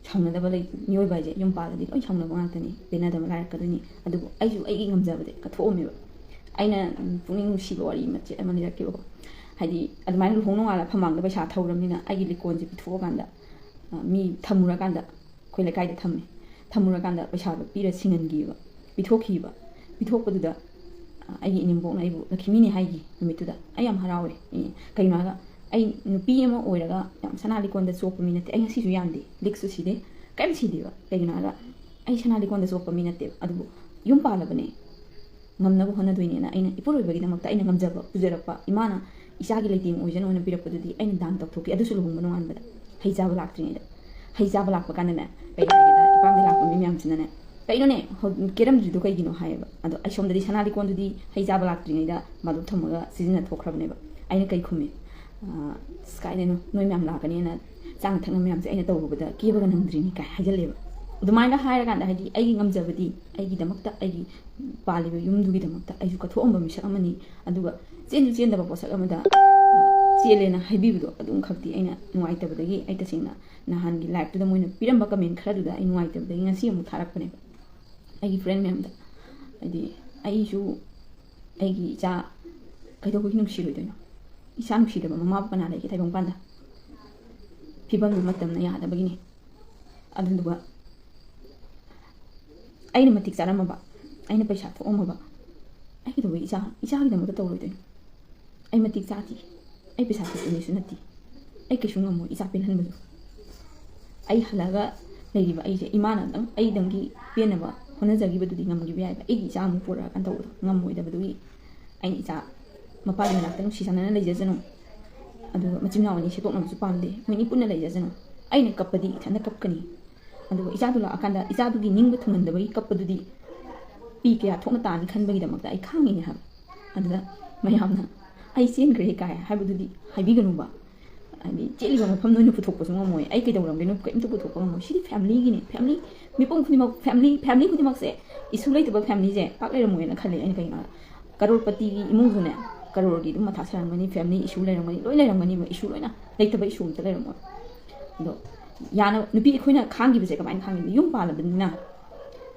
ꯁꯥꯎꯅꯗꯕ ꯂꯩ꯫ ꯃꯤꯑꯣꯏꯕ ꯍꯥꯏꯁꯦ ꯌꯨꯝ ꯄꯥꯜꯂꯗꯤ ꯂꯣꯏ ꯁꯥꯎꯅꯕ ꯉꯥꯛꯇꯅꯤ, ꯄꯦꯟꯅꯗꯕ ꯂꯥꯏꯔꯛꯀꯗꯣꯏꯅꯤ꯫ ꯑꯗꯨꯕꯨ ꯑꯩꯁꯨ ꯑꯩꯒꯤ ꯉꯝꯖꯕꯗꯤ ꯀꯠꯊꯣꯛꯑꯝꯃꯦꯕ꯫ ꯑꯩꯅ ꯎꯝ, ꯄꯨꯛꯅꯤꯡ ꯅꯨꯡꯁꯤꯕ ꯋꯥꯔꯤ ꯃꯆꯦꯠ ꯑꯃ ꯂꯤꯔꯛꯀꯦꯕꯀꯣ꯫ ꯍꯥꯏꯗꯤ ꯑꯗꯨꯃꯥꯏꯅ ꯂꯨꯍꯣꯡ ꯅꯣꯡꯉꯥꯜꯂ ꯐꯝꯃꯥꯡꯗ ꯄꯩꯁꯥ ꯊꯧꯔꯕꯅꯤꯅ ꯑꯩꯒꯤ ꯂꯤꯛꯀꯣꯟꯁꯦ ꯄꯤꯊꯣꯛꯑꯀꯥꯟꯗ, ꯑ, ꯃꯤ ꯊꯝꯃꯨꯔꯀꯥꯟꯗ, ꯑꯩꯈꯣꯏ ꯂꯩꯀꯥꯏꯗ ꯊꯝꯃꯦ꯫ ꯊꯝꯃꯨꯔꯀꯥꯟꯗ ꯄꯩꯁꯥꯗꯣ ꯄꯤꯔ ꯁꯤꯡꯍꯟꯈꯤꯕ, ꯄꯤꯊꯣꯛꯈꯤꯕ꯫ ꯄꯤꯊꯣꯛꯄꯗꯨꯗ, ꯑ, ꯑꯩꯒꯤ ꯏꯅꯦꯝꯕꯣꯛꯅ ꯑꯩꯕꯨ ꯂꯛꯈꯤꯃꯤꯅꯦ ꯍꯥꯏꯈꯤ ꯅꯨꯃꯤꯠꯇꯨꯗ꯫ ꯑꯩ ꯌꯥꯝ ꯍꯔꯥꯎꯋꯦ꯫ ꯑꯦ, ꯀꯩꯒꯤꯅꯣ ꯍꯥꯏꯔꯒ ꯑꯩ ꯅꯨꯄꯤ ꯑꯃ ꯑꯣꯏꯔꯒ ꯌꯥꯝ ꯁꯅꯥ ꯂꯤꯛꯀꯣꯟꯗ ꯆꯣꯞꯄ ꯃꯤ ꯅꯠꯇꯦ꯫ ꯑꯩ ꯉꯁꯤꯁꯨ ꯌꯥꯟꯗꯦ, ꯂꯤꯛꯁꯨ ꯁꯤꯗꯦ, ꯀꯔꯤꯝ ꯁꯤꯗꯦꯕ꯫ ꯀꯩꯒꯤꯅꯣ ꯍꯥꯏꯔꯒ ꯑꯩ ꯁꯅꯥ ꯂꯤꯛꯀꯣꯟꯗ ꯆꯣꯞꯄ ꯃꯤ ꯅꯠꯇꯦꯕ꯫ ꯑꯗꯨꯕꯨ ꯌꯨꯝ ꯄꯥꯜꯂꯕꯅꯦ, ꯉꯝꯅꯕ ꯍꯣꯠꯅꯗꯣꯏꯅꯦꯅ ꯑꯩꯅ ꯏꯄꯨꯔꯣꯏꯕꯒꯤꯗꯃꯛꯇ ꯑꯩꯅ ꯉꯝꯖꯕ ꯄꯨꯖꯔꯛꯄ, ꯏꯃꯥꯅ ꯏꯆꯥꯒꯤ ꯂꯩꯇꯦꯡ ꯑꯣꯏꯖꯅꯣꯅ ꯄꯤꯔꯛꯄꯗꯨꯗꯤ ꯑꯩꯅ ꯗꯥꯟ ꯇꯧꯊꯣꯛꯈꯤ꯫ ꯑꯗꯨꯁꯨ ꯂꯨꯍꯣꯡꯕ ꯅꯣꯡꯉꯥꯟꯕꯗ ꯍꯩ ꯆꯥꯕ ꯂꯥꯛꯇ꯭ꯔꯤꯉꯩꯗ꯫ ꯍꯩ ꯆꯥꯕ ꯂꯥꯛꯄ ꯀꯥꯟꯗꯅꯦ, ꯀꯩ ꯍꯥꯏꯒꯦꯗ, ꯏꯄꯥꯝꯗ ꯂꯥꯛꯄ ꯃꯤ ꯃꯌꯥꯝꯁꯤꯅꯅꯦ, "ꯀꯩꯅꯣꯅꯦ, ꯍꯧ-, ꯀꯦꯔꯝꯗ꯭ꯔꯤꯗꯣ ꯀꯩꯒꯤꯅꯣ?" ꯍꯥꯏꯌꯦꯕ꯫ ꯑꯗꯣ ꯑꯩ ꯁꯣꯝꯗꯗꯤ ꯁꯅꯥ ꯂꯤꯛꯀꯣꯟꯗꯨꯗꯤ ꯍꯩ ꯆꯥꯕ ꯂꯥꯛꯇ꯭ꯔꯤꯉꯩꯗ ꯃꯥꯗꯨ ꯊꯝꯃꯒ ꯁꯤꯖꯤꯟꯅ ꯊꯣꯛꯈ꯭ꯔꯕꯅꯦꯕ꯫ ꯑꯩꯅ ꯀꯩ ꯈꯨꯝꯃꯤ? "ꯑ, ꯑꯁ, ꯀꯥꯏꯗꯩꯅꯣ, ꯅꯣꯏ ꯃꯌꯥꯝ ꯂꯥꯛꯀꯅꯤꯅ ꯆꯥꯅ ꯊꯛꯅ ꯃꯌꯥꯝꯁꯦ ꯑꯩꯅ ꯇꯧꯔꯨꯕꯗ ꯀꯦꯕꯒ ꯅꯪꯗ꯭ꯔꯤꯅꯤ" ꯀꯥꯏ ꯍꯥꯏꯖꯜꯂꯦꯕ꯫ ꯑꯗꯨꯃꯥꯏꯅ ꯍꯥꯏꯔꯀꯥꯟꯗ, ꯍꯥꯏꯗꯤ ꯑꯩꯒꯤ ꯉꯝꯖꯕꯗꯤ ꯑꯩꯒꯤꯗꯃꯛꯇ, ꯑꯩꯒꯤ ꯄꯥꯜꯂꯤꯕ ꯌꯨꯝꯗꯨꯒꯤꯗꯃꯛꯇ ꯑꯩꯁꯨ ꯀꯠꯊꯣꯛꯑꯝꯕ ꯃꯤꯁꯛ ꯑꯃꯅꯤ꯫ ꯑꯗꯨꯒ ꯆꯦꯟꯁꯨ ꯆꯦꯟꯗꯕ ꯄꯣꯠꯁꯛ ꯑꯃꯗ, ꯑ, ꯆꯦꯜꯂꯦꯅ ꯍꯥꯏꯕꯤꯕꯗꯣ ꯑꯗꯨꯝꯈꯛꯇꯤ ꯑꯩꯅ ꯅꯨꯡꯉꯥꯏꯇꯕꯗꯒꯤ, ꯑꯩ ꯇꯁꯦꯡꯅ ꯅꯍꯥꯟꯒꯤ liveꯇꯨꯗ ꯃꯣꯏꯅ ꯄꯤꯔꯝꯕ comment ꯈꯔꯗꯨꯗ ꯑꯩ ꯅꯨꯡꯉꯥꯏꯇꯕꯗꯒꯤ ꯉꯁꯤ ꯑꯃꯨꯛ ꯊꯥꯔꯛꯄꯅꯦꯕ ꯑꯩꯒꯤ friend ꯃꯌꯥꯝꯗ꯫ ꯍꯥꯏꯗꯤ ꯑꯩꯁꯨ ꯑꯩꯒꯤ ꯏꯆꯥ ꯀꯩꯗꯧꯕꯒꯤ ꯅꯨꯡꯁꯤꯔꯣꯏꯗꯣꯏꯅꯣ? ꯏꯆꯥ ꯅꯨꯡꯁꯤꯗꯕ ꯃꯃꯥꯕꯨ ꯀꯅꯥ ꯂꯩꯒꯦ ꯇꯥꯏꯕꯪꯄꯥꯟꯗ? ꯐꯤꯕꯝꯗꯨ ꯃꯇꯝꯅ ꯌꯥꯗꯕꯒꯤꯅꯤ꯫ ꯑꯗꯨꯗꯨꯒ ꯑꯩꯅ ꯃꯇꯤꯛ ꯆꯥꯔꯝꯃꯕ, ꯑꯩꯅ ꯄꯩꯁꯥ ꯊꯣꯛꯑꯝꯃꯕ, ꯑꯩ ꯀꯩꯗꯧꯕꯒꯤ ꯏꯆꯥ, ꯏꯆꯥꯒꯤꯗꯃꯛꯇ ꯇꯧꯔꯣꯏꯗꯣꯏꯅꯣ? ꯑꯩ ꯃꯇꯤꯛ ꯆꯥꯗꯦ, ꯑꯩ ꯄꯩꯁꯥ ꯊꯣꯛꯄ ꯃꯤꯁꯨ ꯅꯠꯇꯦ, ꯑꯩ ꯀꯩꯁꯨ ꯉꯝꯃꯣꯏ ꯏꯆꯥ ꯄꯦꯜꯍꯟꯕꯗꯣ꯫ ꯑꯩ ꯍꯜꯂꯛꯑꯒ ꯂꯩꯔꯤꯕ ꯑꯩꯁꯦ, ꯏꯃꯥꯅ ꯑꯗꯨꯝ ꯑꯩꯗꯪꯒꯤ ꯄꯦꯟꯅꯕ ꯍꯣꯠꯅꯖꯈꯤꯕꯗꯨꯗꯤ ꯉꯝꯈꯤꯕ ꯌꯥꯏꯕ, ꯑꯩꯒꯤ ꯏꯆꯥ ꯑꯃꯨꯛ ꯄꯣꯔꯛꯑꯀꯥꯟꯗ ꯇꯧꯕꯗꯣ ꯉꯝꯃꯣꯏꯗꯕꯗꯨꯒꯤ ꯑꯩꯅ ꯏꯆꯥ ꯃꯄꯥꯒꯤ ꯃꯅꯥꯛꯇ ꯅꯨꯡꯁꯤ ꯆꯥꯟꯅꯅ ꯂꯩꯖꯁꯅꯨ, ꯑꯗꯨꯒ ꯃꯆꯤꯟ ꯃꯅꯥꯎ ꯑꯅꯤ ꯁꯦꯠꯇꯣꯛꯅꯕꯁꯨ ꯄꯥꯝꯗꯦ, ꯃꯣꯏ ꯑꯅꯤ ꯄꯨꯟꯅ ꯂꯩꯖꯁꯅꯨ, ꯑꯩꯅ ꯀꯞꯄꯗꯤ ꯏꯊꯟꯇ ꯀꯞꯀꯅꯤ, ꯑꯗꯨꯒ ꯏꯆꯥꯗꯨ ꯂꯥꯛꯑꯀꯥꯟꯗ ꯏꯆꯥꯗꯨꯒꯤ ꯅꯤꯡꯕ ꯊꯨꯡꯍꯟꯗꯕꯒꯤ ꯀꯞꯄꯗꯨꯗꯤ ꯄꯤ ꯀꯌꯥ ꯊꯣꯛꯅ ꯇꯥꯅꯤ ꯈꯟꯕꯒꯤꯗꯃꯛꯇ ꯑꯩ ꯈꯥꯡꯉꯤꯅꯦ ꯍꯥꯏꯕ꯫ ꯑꯗꯨꯗ ꯃꯌꯥꯝꯅ "ꯑꯩ ꯆꯦꯟꯈ꯭ꯔꯦ" ꯀꯥꯏ ꯍꯥꯏꯕꯗꯨꯗꯤ ꯍꯥꯏꯕꯤꯒꯅꯨꯕ꯫ ꯍꯥꯏꯗꯤ ꯆꯦꯜꯂꯤꯕ ꯃꯐꯝ ꯅꯣꯏꯅ ꯄꯨꯊꯣꯛꯄꯁꯨ ꯉꯝꯃꯣꯏ, ꯑꯩ ꯀꯩꯗꯧꯔꯝꯒꯦ ꯅꯣꯏ ꯀꯔꯤꯝꯇ ꯄꯨꯊꯣꯛꯄ ꯉꯝꯃꯣꯏ꯫ ꯁꯤꯗꯤ ꯐꯦꯃꯤꯂꯤꯒꯤꯅꯤ꯫ ꯐꯦꯃꯤꯂꯤ, ꯃꯤꯄꯨꯝ ꯈꯨꯗꯤꯡꯃꯛ, ꯐꯦꯃꯤꯂꯤ, ꯐꯦꯃꯤꯂꯤ ꯈꯨꯗꯤꯡꯃꯛꯁꯦ ꯏꯁꯨ ꯂꯩꯇꯕ ꯐꯦꯃꯤꯂꯤꯁꯦ ꯄꯥꯛ ꯂꯩꯔꯝꯃꯣꯏꯅ ꯈꯜꯂꯦ ꯑꯩꯅ꯫ ꯀꯩꯒꯤꯅꯣ ꯍꯥꯏꯔ ꯀꯔꯣꯔꯄꯇꯤꯒꯤ ꯏꯃꯨꯡꯁꯨꯅꯦ, ꯀꯔꯣꯔꯒꯤ ꯑꯗꯨꯝ ꯃꯊꯥ ꯁꯥꯔꯝꯒꯅꯤ, ꯐꯦꯃꯤꯂꯤ ꯏꯁꯨ ꯂꯩꯔꯝꯒꯅꯤ, ꯂꯣꯏ ꯂꯩꯔꯝꯒꯅꯤꯕ, ꯏꯁꯨ ꯂꯣꯏꯅ, ꯂꯩꯇꯕ ꯏꯁꯨ ꯑꯝꯇ ꯂꯩꯔꯝꯃꯣꯏ꯫ ꯑꯗꯣ ꯌꯥꯅ ꯅꯨꯄꯤ ꯑꯩꯈꯣꯏꯅ ꯈꯥꯡꯈꯤꯕꯁꯦ ꯀꯃꯥꯏꯅ ꯈꯥꯡꯈꯤꯕꯅꯣ? ꯌꯨꯝ ꯄꯥꯜꯂꯕꯅꯤꯅ,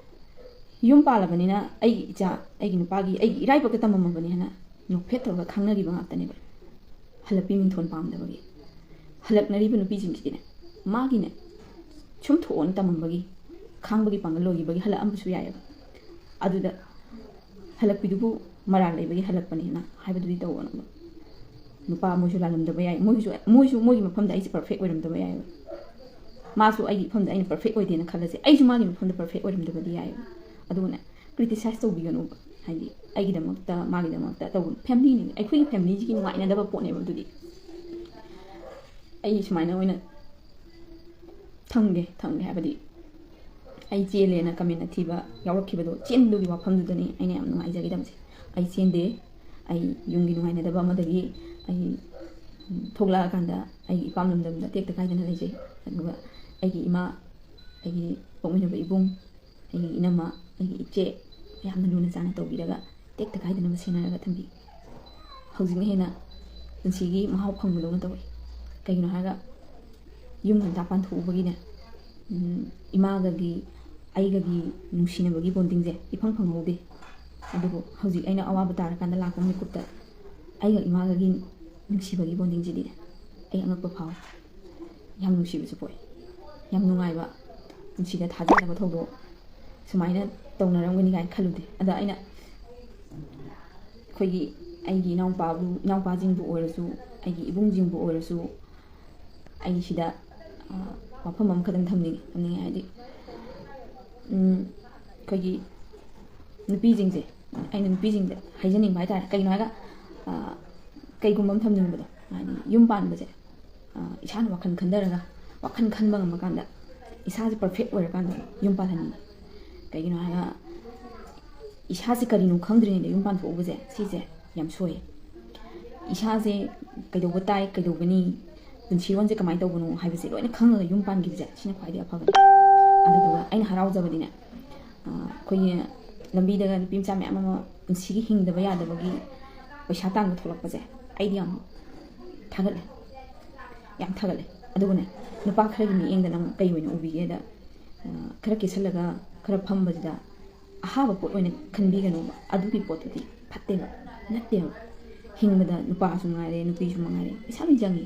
ꯌꯨꯝ ꯄꯥꯜꯂꯕꯅꯤꯅ ꯑꯩꯒꯤ ꯏꯆꯥ, ꯑꯩꯒꯤ ꯅꯨꯄꯥꯒꯤ, ꯑꯩꯒꯤ ꯏꯔꯥꯏꯕꯛꯇ ꯇꯝꯃꯝꯃꯕꯅꯤ ꯍꯥꯏꯅ ꯅꯣꯛꯐꯦꯠ ꯇꯧꯔꯒ ꯈꯪꯅꯈꯤꯕ ꯉꯥꯛꯇꯅꯦꯕ꯫ ꯍꯜꯂꯛꯄꯤ ꯃꯤꯡꯊꯣꯜ ꯄꯥꯝꯗꯕꯒꯤ ꯍꯜꯂꯛꯅꯔꯤꯕ ꯅꯨꯄꯤꯁꯤꯡꯁꯤꯗꯤꯅꯦ, ꯃꯥꯒꯤꯅꯦ ꯁꯨꯝ ꯊꯣꯛꯑꯣꯅ ꯇꯝꯃꯝꯕꯒꯤ, ꯈꯥꯡꯕꯒꯤ ꯄꯥꯡꯒꯜ ꯂꯣꯏꯈꯤꯕꯒꯤ ꯍꯜꯂꯛꯑꯝꯕꯁꯨ ꯌꯥꯏꯑꯕ꯫ ꯑꯗꯨꯗ ꯍꯜꯂꯛꯄꯤꯗꯨꯕꯨ ꯃꯔꯥꯜ ꯂꯩꯕꯒꯤ ꯍꯜꯂꯛꯄꯅꯦꯅ ꯍꯥꯏꯕꯗꯨꯗꯤ ꯇꯧꯒꯅꯨ꯫ ꯅꯨꯄꯥ ꯃꯣꯏꯁꯨ ꯂꯥꯜꯂꯝꯗꯕ ꯌꯥꯏ, ꯃꯣꯏꯁꯨ, ꯃꯣꯏꯁꯨ ꯃꯣꯏꯒꯤ ꯃꯐꯝꯗ ꯑꯩꯁꯦ ꯄꯔꯐꯦꯛ ꯑꯣꯏꯔꯝꯗꯕ ꯌꯥꯏꯑꯕ꯫ ꯃꯥꯁꯨ ꯑꯩꯒꯤ ꯃꯐꯝꯗ ꯑꯩꯅ ꯄꯔꯐꯦꯛ ꯑꯣꯏꯗꯦꯅ ꯈꯜꯂꯁꯦ, ꯑꯩꯁꯨ ꯃꯥꯒꯤ ꯃꯐꯝꯗ ꯄꯔꯐꯦꯛ ꯑꯣꯏꯔꯝꯗꯕꯗꯤ ꯌꯥꯏꯑꯕ꯫ ꯑꯗꯨꯒꯅꯦ, ꯀ꯭ꯔꯤꯇꯤꯁꯥꯏꯁ ꯇꯧꯕꯤꯒꯅꯨꯕ꯫ ꯍꯥꯏꯗꯤ ꯑꯩꯒꯤꯗꯃꯛꯇ, ꯃꯥꯒꯤꯗꯃꯛꯇ ꯇꯧꯕ ꯐꯦꯃꯤꯂꯤꯅꯤ, ꯑꯩꯈꯣꯏꯒꯤ ꯐꯦꯃꯤꯂꯤꯁꯤꯒꯤ ꯅꯨꯡꯉꯥꯏꯅꯗꯕ ꯄꯣꯠꯅꯦꯕ꯫ ꯑꯗꯨꯗꯤ ꯑꯩ ꯁꯨꯃꯥꯏꯅ ꯑꯣꯏꯅ ꯊꯝꯒꯦ, ꯊꯝꯒꯦ ꯍꯥꯏꯕꯗꯤ, ꯑꯩ ꯆꯦꯜꯂꯦꯅ ꯀꯃꯦꯟ ꯑꯊꯤꯕ ꯌꯥꯎꯔꯛꯈꯤꯕꯗꯣ, ꯆꯦꯟꯕꯗꯨꯒꯤ ꯋꯥꯐꯝꯗꯨꯗꯅꯤ ꯑꯩꯅ ꯌꯥꯝ ꯅꯨꯡꯉꯥꯏꯖꯈꯤꯗꯕꯁꯦ꯫ ꯑꯩ ꯆꯦꯟꯗꯦ꯫ ꯑꯩ ꯌꯨꯝꯒꯤ ꯅꯨꯡꯉꯥꯏꯅꯗꯕ ꯑꯃꯗꯒꯤ ꯑꯩ, ꯎꯝ, ꯊꯣꯛꯂꯛꯑꯀꯥꯟꯗ ꯑꯩꯒꯤ ꯏꯄꯥꯝ ꯂꯝꯗꯝꯗ ꯇꯦꯛꯇ ꯀꯥꯏꯗꯅ ꯂꯩꯖꯩ꯫ ꯑꯗꯨꯒ ꯑꯩꯒꯤ ꯏꯃꯥ, ꯑꯩꯒꯤ ꯄꯣꯛꯃꯤꯟꯅꯕ ꯏꯕꯨꯡ, ꯑꯩꯒꯤ ꯏꯅꯝꯃ, ꯑꯩꯒꯤ ꯏꯆꯦ ꯌꯥꯝꯅ ꯂꯨꯅ ꯆꯥꯟꯅ ꯇꯧꯕꯤꯔꯒ, ꯇꯦꯛꯇ ꯀꯥꯏꯗꯅꯕ ꯁꯦꯟꯅꯔꯒ ꯊꯝꯕꯤ꯫ ꯍꯧꯖꯤꯛꯅ ꯍꯦꯟꯅ ꯄꯨꯟꯁꯤꯒꯤ ꯃꯍꯥꯎ ꯐꯪꯕꯗꯧꯅ ꯇꯧꯋꯤ꯫ ꯀꯩꯒꯤꯅꯣ ꯍꯥꯏꯔꯒ, ꯌꯨꯝ ꯉꯟꯇꯥ ꯄꯥꯟꯊꯣꯛꯎꯕꯒꯤꯅꯦ, ꯎꯝ, ꯏꯃꯥꯒꯒꯤ ꯑꯩꯒꯒꯤ ꯅꯨꯡꯁꯤꯅꯕꯒꯤ ꯕꯣꯟꯗꯤꯡꯁꯦ ꯏꯐꯪ ꯐꯪꯍꯧꯗꯦ꯫ ꯑꯗꯨꯕꯨ ꯍꯧꯖꯤꯛ ꯑꯩꯅ ꯑꯋꯥꯕ ꯇꯥꯔꯀꯥꯟꯗ ꯂꯥꯛꯄ ꯃꯤꯀꯨꯞꯇ ꯑꯩꯒ ꯏꯃꯥꯒꯒꯤ ꯅꯨꯡꯁꯤꯕꯒꯤ ꯕꯣꯟꯗꯤꯡꯁꯤꯗꯤ ꯑꯩ ꯑꯉꯛꯄ ꯐꯥꯎꯏ꯫ ꯌꯥꯝ ꯅꯨꯡꯁꯤꯕꯁꯨ ꯄꯣꯛꯏ꯫ ꯌꯥꯝ ꯅꯨꯡꯉꯥꯏꯕ, ꯄꯨꯟꯁꯤꯗ ꯊꯥꯖꯅꯕ ꯊꯧꯗꯣꯛ ꯁꯨꯃꯥꯏꯅ ꯇꯧꯅꯔꯝꯒꯅꯤ ꯀꯥꯏꯅ ꯈꯜꯂꯨꯗꯦ꯫ ꯑꯗ ꯑꯩꯅ ꯑꯩꯈꯣꯏꯒꯤ, ꯑꯩꯒꯤ ꯏꯅꯥꯎꯄꯥꯕꯨ, ꯏꯅꯥꯎꯄꯥꯁꯤꯡꯕꯨ ꯑꯣꯏꯔꯁꯨ, ꯑꯩꯒꯤ ꯏꯕꯨꯡꯁꯤꯡꯕꯨ ꯑꯣꯏꯔꯁꯨ, ꯑꯩ ꯁꯤꯗ, ꯑ, ꯋꯥꯐꯝ ꯑꯃꯈꯛꯇꯪ ꯊꯝꯅꯤꯡꯉꯤ, ꯊꯝꯅꯤꯡꯉꯤ ꯍꯥꯏꯗꯤ, ꯎꯝ, ꯑꯩꯈꯣꯏꯒꯤ ꯅꯨꯄꯤꯁꯤꯡꯁꯦ, ꯑꯩꯅ ꯅꯨꯄꯤꯁꯤꯡꯗ ꯍꯥꯏꯖꯅꯤꯡꯕ ꯍꯥꯏꯇꯥꯔꯦ꯫ ꯀꯩꯒꯤꯅꯣ ꯍꯥꯏꯔꯒ, ꯑ, ꯀꯩꯒꯨꯝꯕ ꯑꯃ ꯊꯝꯅꯤꯡꯕꯗꯣ, ꯍꯥꯏꯗꯤ ꯌꯨꯝ ꯄꯥꯟꯕꯁꯦ, ꯑ, ꯏꯁꯥꯅ ꯋꯥꯈꯜ ꯈꯟꯊꯔꯒ, ꯋꯥꯈꯜ ꯈꯟꯕ ꯉꯝꯃꯀꯥꯟꯗ, ꯏꯁꯥꯁꯦ ꯄꯔꯐꯦꯛ ꯑꯣꯏꯔꯀꯥꯟꯗ ꯌꯨꯝ ꯄꯥꯜꯍꯟꯅꯤꯡꯉꯤ꯫ ꯀꯩꯒꯤꯅꯣ ꯍꯥꯏꯔꯒ, ꯏꯁꯥꯁꯦ ꯀꯔꯤꯅꯣ ꯈꯪꯗ꯭ꯔꯤꯉꯩꯗ ꯌꯨꯝ ꯄꯥꯟꯊꯣꯛꯎꯕꯁꯦ, ꯁꯤꯁꯦ ꯌꯥꯝ ꯁꯣꯏ꯫ ꯏꯁꯥꯁꯦ ꯀꯩꯗꯧꯕ ꯇꯥꯏ, ꯀꯩꯗꯧꯒꯅꯤ, ꯄꯨꯟꯁꯤꯔꯣꯟꯁꯦ ꯀꯃꯥꯏꯅ ꯇꯧꯕꯅꯣ ꯍꯥꯏꯕꯁꯦ ꯂꯣꯏꯅ ꯈꯪꯉꯒ ꯌꯨꯝ ꯄꯥꯟꯈꯤꯕꯁꯦ, ꯁꯤꯅ ꯈ꯭ꯋꯥꯏꯗꯒꯤ ꯑꯐꯕꯅꯤ꯫ ꯑꯗꯨꯗꯨꯒ ꯑꯩꯅ ꯍꯔꯥꯎꯖꯕꯗꯤꯅꯦ, ꯑꯩꯈꯣꯏꯒꯤ ꯂꯝꯕꯤꯗꯒ ꯅꯨꯄꯤ ꯃꯆꯥ ꯃꯌꯥꯝ ꯑꯃ ꯄꯨꯟꯁꯤꯒꯤ ꯍꯤꯡꯗꯕ ꯌꯥꯗꯕꯒꯤ ꯄꯩꯁꯥ ꯇꯥꯟꯕ ꯊꯣꯛꯂꯛꯄꯁꯦ ꯑꯩꯗꯤ ꯌꯥꯝ ꯊꯥꯒꯠꯂꯦ, ꯌꯥꯝ ꯊꯥꯒꯠꯂꯦ꯫ ꯑꯗꯨꯒꯅꯦ, ꯅꯨꯄꯥ ꯈꯔꯒꯤ ꯃꯤꯠꯌꯦꯡꯗꯅ ꯑꯃꯨꯛ ꯀꯩ ꯑꯣꯏꯅ ꯎꯕꯤꯒꯦꯗ, ꯈꯔ ꯀꯦꯁꯜꯂꯒ ꯈꯔ ꯐꯝꯕꯁꯤꯗ ꯑꯍꯥꯕ ꯄꯣꯠ ꯑꯣꯏꯅ ꯈꯟꯕꯤꯒꯅꯣꯕ꯫ ꯑꯗꯨꯒꯤ ꯄꯣꯠꯇꯨꯗꯤ ꯐꯠꯇꯦꯕ, ꯅꯠꯇꯦꯕ꯫ ꯍꯤꯡꯕꯗ ꯅꯨꯄꯥꯁꯨ ꯉꯥꯏꯔꯦ, ꯅꯨꯄꯤꯁꯨ ꯃꯉꯥꯏꯔꯦ, ꯄꯩꯁꯥ ꯂꯣꯏ ꯆꯪꯉꯤ꯫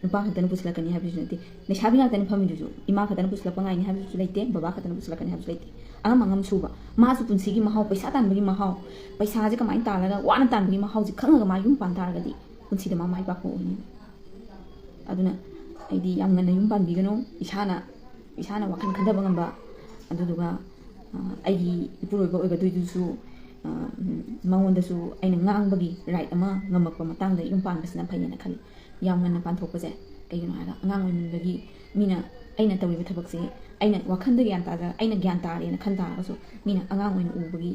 ꯅꯨꯄꯥ ꯈꯛꯇꯅ ꯄꯨꯁꯤꯜꯂꯛꯀꯅꯤ ꯍꯥꯏꯕꯁꯨ ꯅꯠꯇꯦ꯫ ꯂꯩꯁꯥꯕꯤ ꯉꯥꯛꯇꯅ ꯐꯝꯃꯤꯗꯨꯁꯨ ꯏꯃꯥ ꯈꯛꯇꯅ ꯄꯨꯁꯤꯜꯂꯛꯄ ꯉꯥꯏꯅꯤ ꯍꯥꯏꯕꯁꯨ ꯂꯩꯇꯦ, ꯕꯕꯥ ꯈꯛꯇꯅ ꯄꯨꯁꯤꯜꯂꯛꯀꯅꯤ ꯍꯥꯏꯕꯁꯨ ꯂꯩꯇꯦ꯫ ꯑꯉꯝ ꯑꯉꯝ ꯁꯨꯕ, ꯃꯥꯁꯨ ꯄꯨꯟꯁꯤꯒꯤ ꯃꯍꯥꯎ, ꯄꯩꯁꯥ ꯇꯥꯟꯕꯒꯤ ꯃꯍꯥꯎ, ꯄꯩꯁꯥꯁꯦ ꯀꯃꯥꯏꯅ ꯇꯥꯜꯂꯒ ꯋꯥꯅ ꯇꯥꯟꯕꯒꯤ ꯃꯍꯥꯎꯁꯦ ꯈꯪꯉꯒ ꯃꯥ ꯌꯨꯝ ꯄꯥꯟ ꯇꯥꯔꯒꯗꯤ ꯄꯨꯟꯁꯤꯗ ꯃꯥ ꯃꯥꯏ ꯄꯥꯛꯄ ꯑꯣꯏꯅꯤ꯫ ꯑꯗꯨꯅ ꯑꯩꯗꯤ ꯌꯥꯝ ꯉꯟꯅ ꯌꯨꯝ ꯄꯥꯟꯕꯤꯒꯅꯨ꯫ ꯏꯁꯥꯅ, ꯏꯁꯥꯅ ꯋꯥꯈꯜ ꯈꯟꯊꯕ ꯉꯝꯕ, ꯑꯗꯨꯗꯨꯒ ꯑꯩꯒꯤ ꯏꯄꯨꯔꯣꯏꯕ ꯑꯣꯏꯒꯗꯣꯏꯗꯨꯁꯨ ꯃꯉꯣꯟꯗꯁꯨ ꯑꯩꯅ ꯉꯥꯡꯕꯒꯤ ꯔꯥꯏꯠ ꯑꯃ ꯉꯝꯃꯛꯄ ꯃꯇꯥꯡꯗ ꯌꯨꯝ ꯄꯥꯟꯕꯁꯤꯅ ꯐꯩꯌꯦꯅ ꯈꯜꯂꯤ꯫ ꯌꯥꯝ ꯉꯟꯅ ꯄꯥꯟꯊꯣꯛꯄꯁꯦ ꯀꯩꯒꯤꯅꯣ ꯍꯥꯏꯔꯒ, ꯑꯉꯥꯡ ꯑꯣꯏꯃꯟꯕꯒꯤ ꯃꯤꯅ ꯑꯩꯅ ꯇꯧꯔꯤꯕ ꯊꯕꯛꯁꯦ ꯑꯩꯅ ꯋꯥꯈꯜꯗ ꯒ꯭ꯌꯥꯟ ꯇꯥꯖ-, ꯑꯩꯅ ꯒ꯭ꯌꯥꯟ ꯇꯥꯔꯦꯅ ꯈꯟ ꯇꯥꯔꯒꯁꯨ, ꯃꯤꯅ ꯑꯉꯥꯡ ꯑꯣꯏꯅ ꯎꯕꯒꯤ,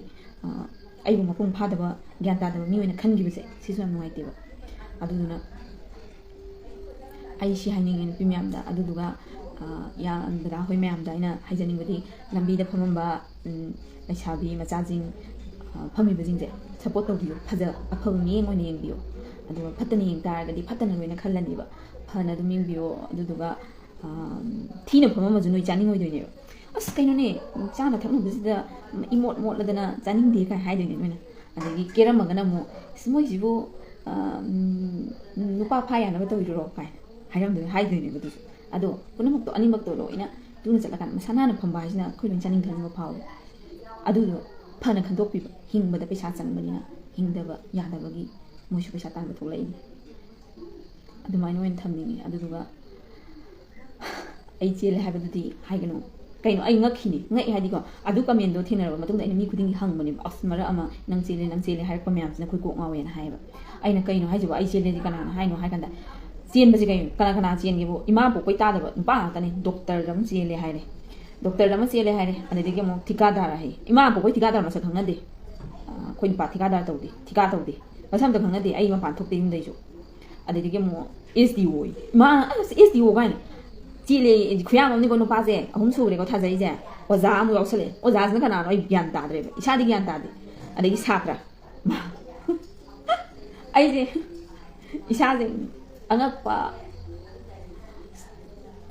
ꯑꯩꯕꯨ ꯃꯄꯨꯡ ꯐꯥꯗꯕ, ꯒ꯭ꯌꯥꯟ ꯇꯥꯗꯕ ꯃꯤ ꯑꯣꯏꯅ ꯈꯟꯈꯤꯕꯁꯦ, ꯁꯤꯁꯨ ꯌꯥꯝ ꯅꯨꯡꯉꯥꯏꯇꯦꯕ꯫ ꯑꯗꯨꯗꯨꯅ ꯑꯩ ꯁꯤ ꯍꯥꯏꯅꯤꯡꯉꯦ ꯅꯨꯄꯤ ꯃꯌꯥꯝꯗ꯫ ꯑꯗꯨꯗꯨꯒ, ꯑ, ꯌꯥ-, ꯗꯗꯥ ꯍꯣꯏ ꯃꯌꯥꯝꯗ ꯑꯩꯅ ꯍꯥꯏꯖꯅꯤꯡꯕꯗꯤ, ꯂꯝꯕꯤꯗ ꯐꯝꯃꯝꯕ, ꯎꯝ, ꯂꯩꯁꯥꯕꯤ ꯃꯆꯥꯁꯤꯡ, ꯑ, ꯐꯝꯃꯤꯕꯁꯤꯡꯁꯦ ꯁꯞꯄꯣꯔꯠ ꯇꯧꯕꯤꯌꯨ, ꯐꯖ-, ꯑꯐꯕ ꯃꯤꯠꯌꯦꯡ ꯑꯣꯏꯅ ꯌꯦꯡꯕꯤꯌꯨ꯫ ꯑꯗꯨꯒ ꯐꯠꯇꯅ ꯌꯦꯡ ꯇꯥꯔꯒꯗꯤ ꯐꯠꯇꯅ ꯂꯣꯏꯅ ꯈꯜꯂꯅꯤꯕ, ꯐꯅ ꯑꯗꯨꯝ ꯌꯦꯡꯕꯤꯌꯨ꯫ ꯑꯗꯨꯗꯨꯒ, ꯑ, ꯊꯤꯅ ꯐꯝꯃꯝꯃꯁꯨ ꯅꯣꯏ ꯆꯥꯅꯤꯡꯉꯣꯏꯗꯣꯏꯅꯦꯕ꯫ "ꯑꯁ, ꯀꯩꯅꯣꯅꯦ, ꯆꯥꯅ ꯊꯛꯅꯕꯁꯤꯗ ꯏꯃꯣꯠ ꯃꯣꯠꯂꯗꯅ ꯆꯥꯅꯤꯡꯗꯦ" ꯀꯥꯏ ꯍꯥꯏꯗꯣꯏꯅꯦ ꯅꯣꯏꯅ꯫ ꯑꯗꯒꯤ ꯀꯦꯔꯝꯃꯒꯅ ꯑꯃꯨꯛ, "ꯑꯁ, ꯃꯣꯏꯁꯤꯕꯨ, ꯑ, ꯎꯝ, ꯅꯨꯄꯥ ꯐꯥ ꯌꯥꯅꯕ ꯇꯧꯔꯤꯔꯣ?" ꯀꯥꯏꯅ ꯍꯥꯏꯔꯝꯗꯣꯏꯅꯦ, ꯍꯥꯏꯗꯣꯏꯅꯦꯕ ꯑꯗꯨꯁꯨ꯫ ꯑꯗꯣ ꯄꯨꯝꯅꯃꯛꯇꯣ, ꯑꯅꯤꯃꯛꯇꯣ ꯂꯣꯏꯅ ꯇꯨꯅ ꯆꯠꯂꯀꯥꯟꯗ ꯃꯁꯥ ꯅꯥꯟꯅ ꯐꯝꯕ ꯍꯥꯏꯁꯤꯅ ꯑꯩꯈꯣꯏ ꯂꯣꯏꯅ ꯆꯥꯅꯤꯡ ꯊꯛꯅꯤꯡꯕ ꯐꯥꯎꯋꯤ꯫ ꯑꯗꯨꯗꯣ ꯐꯅ ꯈꯟꯗꯣꯛꯄꯤꯕ, ꯍꯤꯡꯕꯗ ꯄꯩꯁꯥ ꯆꯪꯕꯅꯤꯅ ꯍꯤꯡꯗꯕ ꯌꯥꯗꯕꯒꯤ ꯃꯣꯏꯁꯨ ꯄꯩꯁꯥ ꯇꯥꯟꯕ ꯊꯣꯛꯂꯛꯏꯅꯤ꯫ ꯑꯗꯨꯃꯥꯏꯅ ꯑꯣꯏꯅ ꯊꯝꯅꯤꯡꯉꯤ꯫ ꯑꯗꯨꯗꯨꯒ ꯑꯩ ꯆꯦꯜꯂꯦ ꯍꯥꯏꯕꯗꯨꯗꯤ ꯍꯥꯏꯒꯅꯨ꯫ ꯀꯩꯅꯣ, ꯑꯩ ꯉꯛꯈꯤꯅꯤ꯫ ꯉꯛꯑꯦ ꯍꯥꯏꯗꯤꯀꯣ, ꯑꯗꯨ ꯀꯃꯦꯟꯗꯣ ꯊꯦꯡꯅꯔꯕ ꯃꯇꯨꯡꯗ ꯑꯩꯅ ꯃꯤ ꯈꯨꯗꯤꯡꯒꯤ ꯍꯪꯕꯅꯦꯕ, "ꯑꯁ, ꯃꯔꯛ ꯑꯃ ꯅꯪ ꯆꯦꯜꯂꯦ, ꯅꯪ ꯆꯦꯜꯂꯦ" ꯍꯥꯏꯔꯛꯄ ꯃꯌꯥꯝꯁꯤꯅ ꯑꯩꯈꯣꯏ ꯀꯣꯛ ꯉꯥꯎꯋꯦꯅ ꯍꯥꯏꯌꯦꯕ꯫ ꯑꯩꯅ, "ꯀꯩꯅꯣ ꯍꯥꯏꯁꯤꯕꯣ? ꯑꯩ ꯆꯦꯜꯂꯦꯗꯤ ꯀꯅꯥꯅ ꯍꯥꯏꯅꯣ?" ꯍꯥꯏ ꯀꯥꯟꯗ, ꯆꯦꯟꯕꯁꯦ ꯀꯩꯅꯣ, ꯀꯅꯥ ꯀꯅꯥ ꯆꯦꯟꯒꯦꯕꯨ? ꯏꯃꯥ ꯄꯣꯛꯄꯩ ꯇꯥꯗꯕ ꯅꯨꯄꯥ ꯉꯥꯛꯇꯅꯦ꯫ ꯗꯣꯛꯇꯔꯗ ꯑꯃ ꯆꯦꯜꯂꯦ ꯍꯥꯏꯔꯦ, ꯗꯣꯛꯇꯔꯗ ꯑꯃ ꯆꯦꯜꯂꯦ ꯍꯥꯏꯔꯦ, ꯑꯗꯩꯗꯒꯤ ꯑꯃꯨꯛ ꯊꯤꯀꯥꯗꯥꯔ ꯍꯥꯏꯌꯦ꯫ ꯏꯃꯥ ꯄꯣꯛꯄꯩ ꯊꯤꯀꯥꯗꯥꯔ ꯃꯁꯛ ꯈꯪꯅꯗꯦ꯫ ꯑ, ꯑꯩꯈꯣꯏ ꯅꯨꯄꯥ ꯊꯤꯀꯥꯗꯥꯔ ꯇꯧꯗꯦ, ꯊꯤꯀꯥ ꯇꯧꯗꯦ, ꯃꯁꯛ ꯑꯝꯇ ꯈꯪꯅꯗꯦ꯫ ꯑꯩ ꯃꯄꯥꯟ ꯊꯣꯛꯇꯦ ꯌꯨꯝꯗꯩꯁꯨ꯫ ꯑꯗꯩꯗꯒꯤ ꯑꯃꯨꯛ ꯑꯦꯁ ꯗꯤ ꯑꯣ꯫ ꯃꯥ ꯑꯁ ꯑꯦꯁ ꯗꯤ ꯑꯣ ꯀꯥꯏꯅ ꯆꯦꯜꯂꯦ꯫ ꯈꯨꯌꯥꯝ ꯑꯃꯅꯤꯀꯣ ꯅꯨꯄꯥꯁꯦ ꯑꯍꯨꯝ ꯁꯨꯔꯦꯀꯣ ꯊꯥꯖꯩꯁꯦ꯫ ꯑꯣꯖꯥ ꯑꯃꯨꯛ ꯌꯥꯎꯁꯜꯂꯛꯑꯦ꯫ ꯑꯣꯖꯥꯁꯤꯅ ꯀꯅꯥꯅꯣ ꯑꯩ ꯒ꯭ꯌꯥꯟ ꯇꯥꯗ꯭ꯔꯦꯕ, ꯏꯁꯥꯗꯤ ꯒ꯭ꯌꯥꯟ ꯇꯥꯗꯦ꯫ ꯑꯗꯒꯤ ꯁꯥꯇ꯭ꯔ꯫ ꯑꯩꯁꯦ ꯏꯁꯥꯁꯦ ꯑꯉꯛꯄ,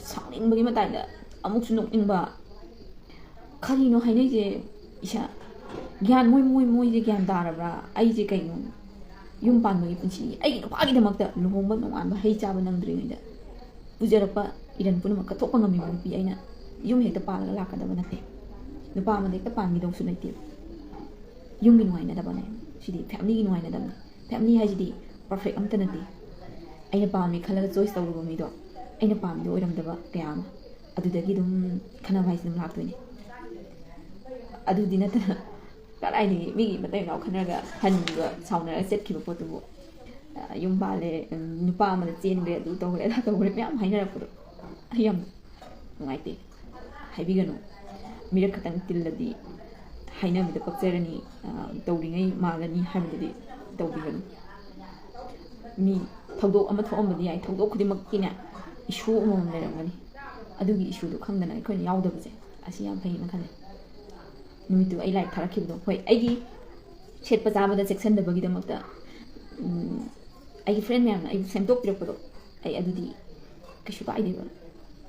ꯁꯥꯎꯅꯤꯡꯕꯒꯤ ꯃꯇꯥꯏꯗ ꯑꯃꯨꯛꯁꯨ ꯅꯣꯛꯅꯤꯡꯕ꯫ ꯀꯔꯤꯅꯣ ꯍꯥꯏꯅꯩꯁꯦ? ꯏꯁꯥ ꯒ꯭ꯌꯥꯟ, ꯃꯣꯏ ꯃꯣꯏ ꯃꯣꯏꯁꯦ ꯒ꯭ꯌꯥꯟ ꯇꯥꯔꯕ꯭ꯔꯥ? ꯑꯩꯁꯦ ꯀꯩꯅꯣ, ꯌꯨꯝ ꯄꯥꯟꯕꯒꯤ ꯄꯨꯟꯁꯤ, ꯑꯩꯒꯤ ꯅꯨꯄꯥꯒꯤꯗꯃꯛꯇ ꯂꯨꯍꯣꯡꯕ ꯅꯣꯡꯉꯥꯟꯕ ꯍꯩ ꯆꯥꯕ ꯅꯪꯗ꯭ꯔꯤꯉꯩꯗ ꯄꯨꯖꯔꯛꯄ ꯏꯔꯟ ꯄꯨꯝꯅꯃꯛ ꯀꯠꯊꯣꯛꯄ ꯉꯝꯃꯤꯕ ꯅꯨꯄꯤ ꯑꯩꯅ ꯌꯨꯝ ꯍꯦꯛꯇ ꯄꯥꯜꯂꯒ ꯂꯥꯛꯀꯗꯕ ꯅꯠꯇꯦ꯫ ꯅꯨꯄꯥ ꯑꯃꯗ ꯍꯦꯛꯇ ꯄꯥꯟꯈꯤꯗꯧꯁꯨ ꯂꯩꯇꯦ꯫ ꯌꯨꯝꯒꯤ ꯅꯨꯡꯉꯥꯏꯅꯗꯕꯅꯦ꯫ ꯁꯤꯗꯤ ꯐꯦꯃꯤꯂꯤꯒꯤ ꯅꯨꯡꯉꯥꯏꯅꯗꯕꯅꯦ꯫ ꯐꯦꯃꯤꯂꯤ ꯍꯥꯏꯁꯤꯗꯤ ꯄꯔꯐꯦꯛ ꯑꯝꯇ ꯅꯠꯇꯦ꯫ ꯑꯩꯅ ꯄꯥꯝꯃꯤ ꯈꯜꯂꯒ ꯆꯣꯏꯁ ꯇꯧꯔꯨꯕ ꯃꯤꯗꯣ ꯑꯩꯅ ꯄꯥꯝꯃꯤꯗꯣ ꯑꯣꯏꯔꯝꯗꯕ ꯀꯌꯥ ꯑꯃ, ꯑꯗꯨꯗꯒꯤ ꯑꯗꯨꯝ ꯈꯠꯅꯕ ꯍꯥꯏꯁꯤ ꯑꯗꯨꯝ ꯂꯥꯛꯇꯣꯏꯅꯦ꯫ ꯑꯗꯨꯗꯤ ꯅꯠꯇꯅ ꯀꯗꯥꯏꯗꯒꯤ ꯃꯤꯒꯤ ꯃꯇꯩ ꯃꯅꯥꯎ ꯈꯠꯅꯔꯒ ꯍꯟꯈꯤꯕ, ꯁꯥꯎꯅꯔꯒ ꯆꯠꯈꯤꯕ ꯄꯣꯠꯇꯨꯕꯨ, ꯑ, ꯌꯨꯝ ꯄꯥꯜꯂꯦ, ꯎꯝ, ꯅꯨꯄꯥ ꯑꯃꯗ ꯆꯦꯟꯈ꯭ꯔꯦ, ꯑꯗꯨ ꯇꯧꯈ꯭ꯔꯦ, ꯑꯗꯥ ꯇꯧꯈ꯭ꯔꯦ ꯃꯌꯥꯝ ꯍꯥꯏꯅꯔꯛꯄꯗꯣ ꯑꯩ ꯌꯥꯝ ꯅꯨꯡꯉꯥꯏꯇꯦ꯫ ꯍꯥꯏꯕꯤꯒꯅꯨ꯫ ꯃꯤꯔꯛ ꯈꯛꯇꯪ ꯇꯤꯜꯂꯗꯤ ꯍꯥꯏꯅꯕꯗ ꯄꯛꯆꯔꯅꯤ, ꯑ, ꯇꯧꯔꯤꯉꯩ ꯃꯥꯜꯂꯅꯤ ꯍꯥꯏꯕꯗꯨꯗꯤ ꯇꯧꯕꯤꯒꯅꯨ꯫ ꯃꯤ ꯊꯧꯗꯣꯛ ꯑꯃ ꯊꯣꯛꯑꯝꯕꯗꯤ ꯌꯥꯏ, ꯊꯧꯗꯣꯛ ꯈꯨꯗꯤꯡꯃꯛꯀꯤꯅꯦ ꯏꯁꯨ ꯑꯃꯃꯝ ꯂꯩꯔꯝꯒꯅꯤ꯫ ꯑꯗꯨꯒꯤ ꯏꯁꯨꯗꯣ ꯈꯪꯗꯅ ꯑꯩꯈꯣꯏꯅ ꯌꯥꯎꯗꯕꯁꯦ ꯑꯁꯤ ꯌꯥꯝ ꯐꯩꯌꯦꯅ ꯈꯜꯂꯦ꯫ ꯅꯨꯃꯤꯠꯇꯨ ꯑꯩ ꯂꯥꯏꯔꯤꯛ ꯊꯥꯔꯛꯈꯤꯕꯗꯣ, ꯍꯣꯏ, ꯑꯩꯒꯤ ꯁꯦꯠꯄ ꯆꯥꯕꯗ ꯆꯦꯛꯁꯤꯟꯗꯕꯒꯤꯗꯃꯛꯇ, ꯎꯝ, ꯑꯩꯒꯤ ꯐ꯭ꯔꯦꯟ ꯃꯌꯥꯝꯅ ꯑꯩꯕꯨ ꯁꯦꯝꯗꯣꯛꯄꯤꯔꯛꯄꯗꯣ, ꯑꯩ ꯑꯗꯨꯗꯤ ꯀꯩꯁꯨ ꯀꯥꯏꯗꯦꯕ꯫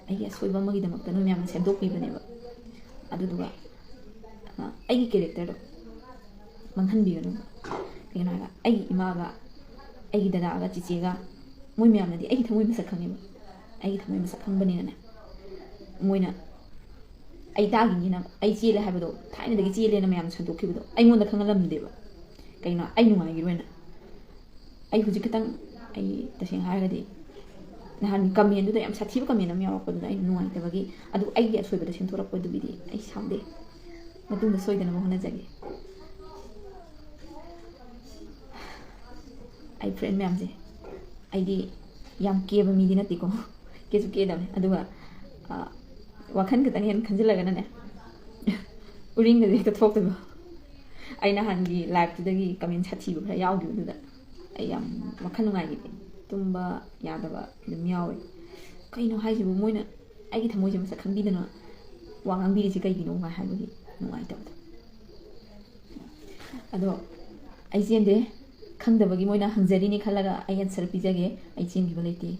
ꯑꯩꯒꯤ ꯑꯁꯣꯏꯕ ꯑꯃꯒꯤꯗꯃꯛꯇ ꯅꯣꯏ ꯃꯌꯥꯝꯅ ꯁꯦꯝꯗꯣꯛꯄꯤꯕꯅꯦꯕ꯫ ꯑꯗꯨꯗꯨꯒ, ꯑ, ꯑꯩꯒꯤ ꯀꯦꯔꯦꯛꯇꯔꯗꯣ ꯃꯥꯡꯍꯟꯕꯤꯒꯅꯨꯕ꯫ ꯀꯩꯒꯤꯅꯣ ꯍꯥꯏꯔꯒ ꯑꯩꯒꯤ ꯏꯃꯥꯒ, ꯑꯩꯒꯤ ꯗꯗꯥꯒ, ꯆꯤꯆꯦꯒ, ꯃꯣꯏ ꯃꯌꯥꯝꯅꯗꯤ ꯑꯩꯒꯤ ꯊꯃꯣꯏ ꯃꯁꯛ ꯈꯪꯉꯦꯕ꯫ ꯑꯩꯒꯤ ꯊꯃꯣꯏ ꯃꯁꯛ ꯈꯪꯕꯅꯤꯅꯅꯦ, ꯃꯣꯏꯅ ꯑꯩ ꯇꯥꯈꯤꯅꯤꯅ, ꯑꯩ ꯆꯦꯜꯂꯦ ꯍꯥꯏꯕꯗꯣ, ꯊꯥꯏꯅꯗꯒꯤ ꯆꯦꯜꯂꯦꯅ ꯃꯌꯥꯝ ꯁꯟꯗꯣꯛꯈꯤꯕꯗꯣ ꯑꯩꯉꯣꯟꯗ ꯈꯪꯍꯜꯂꯝꯗꯦꯕ꯫ ꯀꯩꯅꯣ, ꯑꯩ ꯅꯨꯡꯉꯥꯏꯈꯤꯔꯣꯏꯅ꯫ ꯑꯩ ꯍꯧꯖꯤꯛ ꯈꯤꯇꯪ, ꯑꯩ ꯇꯁꯦꯡꯅ ꯍꯥꯏꯔꯒꯗꯤ ꯅꯍꯥꯟ ꯀꯃꯦꯟꯗꯨꯗ ꯌꯥꯝ ꯁꯥꯊꯤꯕ ꯀꯃꯦꯟ ꯑꯃ ꯌꯥꯎꯔꯛꯄꯗꯨꯗ ꯑꯩꯅ ꯅꯨꯡꯉꯥꯏꯇꯕꯒꯤ, ꯑꯗꯨ ꯑꯩꯒꯤ ꯑꯁꯣꯏꯕꯗ ꯁꯦꯝꯗꯣꯔꯛꯄꯗꯨꯒꯤꯗꯤ ꯑꯩ ꯁꯥꯎꯗꯦ꯫ ꯃꯇꯨꯡꯗ ꯁꯣꯏꯗꯅꯕ ꯍꯣꯠꯅꯖꯒꯦ꯫ ꯑꯩ ꯐ꯭ꯔꯦꯟ ꯃꯌꯥꯝꯁꯦ, ꯑꯩꯗꯤ ꯌꯥꯝ ꯀꯦꯕ ꯃꯤꯗꯤ ꯅꯠꯇꯦꯀꯣ, ꯀꯦꯁꯨ ꯀꯦꯗꯕꯅꯦ, ꯑꯗꯨꯒ, ꯑ, ꯋꯥꯈꯜ ꯈꯤꯇꯪ ꯍꯦꯟꯅ ꯈꯟꯖꯤꯜꯂꯒꯅꯅꯦ, ꯎꯔꯤꯡꯒꯁꯦ ꯍꯦꯛꯇ ꯊꯣꯛꯇꯣꯏꯕ꯫ ꯑꯩ ꯅꯍꯥꯟꯒꯤ ꯂꯥꯏꯞꯇꯨꯗꯒꯤ ꯀꯃꯦꯟ ꯁꯥꯊꯤꯕ ꯈꯔ ꯌꯥꯎꯈꯤꯕꯗꯨꯗ ꯑꯩ ꯌꯥꯝ ꯋꯥꯈꯜ ꯅꯨꯡꯉꯥꯏꯈꯤꯗꯦ꯫ ꯇꯨꯝꯕ ꯌꯥꯗꯕ ꯑꯗꯨꯝ ꯌꯥꯎꯋꯦ꯫ ꯀꯩꯅꯣ ꯍꯥꯏꯁꯤꯕꯨ, ꯃꯣꯏꯅ ꯑꯩꯒꯤ ꯊꯃꯣꯏꯁꯦ ꯃꯁꯛ ꯈꯪꯕꯤꯗꯅ ꯋꯥ ꯉꯥꯡꯕꯤꯔꯤꯁꯤ ꯀꯩꯒꯤꯅꯣ ꯀꯥꯏ ꯍꯥꯏꯕꯒꯤ ꯅꯨꯡꯉꯥꯏꯇꯕꯗꯣ꯫ ꯑꯗꯣ ꯑꯩ ꯆꯦꯟꯗꯦ, ꯈꯪꯗꯕꯒꯤ ꯃꯣꯏꯅ ꯍꯪꯖꯔꯤꯅꯤ ꯈꯜꯂꯒ ꯑꯩ ꯑꯟꯁꯔ ꯄꯤꯖꯒꯦ꯫ ꯑꯩ ꯆꯦꯟꯈꯤꯕ ꯂꯩꯇꯦ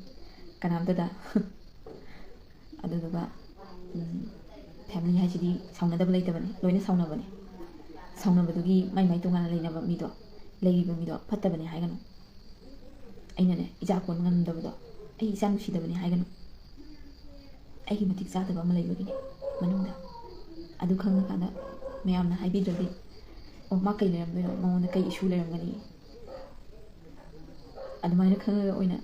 ꯀꯅꯥꯝꯇꯗ꯫ ꯑꯗꯨꯗꯨꯒ family ꯍꯥꯏꯁꯤꯗꯤ ꯁꯥꯎꯅꯗꯕ ꯂꯩꯇꯕꯅꯤ, ꯂꯣꯏꯅ ꯁꯥꯎꯅꯕꯅꯤ꯫ ꯁꯥꯎꯅꯕꯗꯨꯒꯤ ꯃꯥꯏ ꯃꯥꯏ ꯇꯣꯉꯥꯟꯅ ꯂꯩꯅꯕ ꯃꯤꯗꯣ, ꯂꯩꯔꯤꯕ ꯃꯤꯗꯣ ꯐꯠꯇꯕꯅꯤ ꯍꯥꯏꯒꯅꯨ꯫ ꯑꯩꯅꯅꯦ, ꯏꯆꯥ ꯀꯣꯟ ꯉꯝꯗꯕꯗꯣ ꯑꯩ ꯏꯆꯥ ꯅꯨꯡꯁꯤꯗꯕꯅꯤ ꯍꯥꯏꯒꯅꯨ꯫ ꯑꯩꯒꯤ ꯃꯇꯤꯛ ꯆꯥꯗꯕ ꯑꯃ ꯂꯩꯕꯒꯤꯅꯤ ꯃꯅꯨꯡꯗ꯫ ꯑꯗꯨ ꯈꯪꯉꯀꯥꯟꯗ ꯃꯌꯥꯝꯅ ꯍꯥꯏꯕꯤꯗ꯭ꯔꯗꯤ, "ꯑꯣ, ꯃꯥ ꯀꯩ ꯂꯩꯔꯝꯗꯣꯏꯅꯣ? ꯃꯉꯣꯟꯗ ꯀꯩ issue ꯂꯩꯔꯝꯒꯅꯤ?" ꯑꯗꯨꯃꯥꯏꯅ ꯈꯪꯉꯒ ꯑꯣꯏꯅ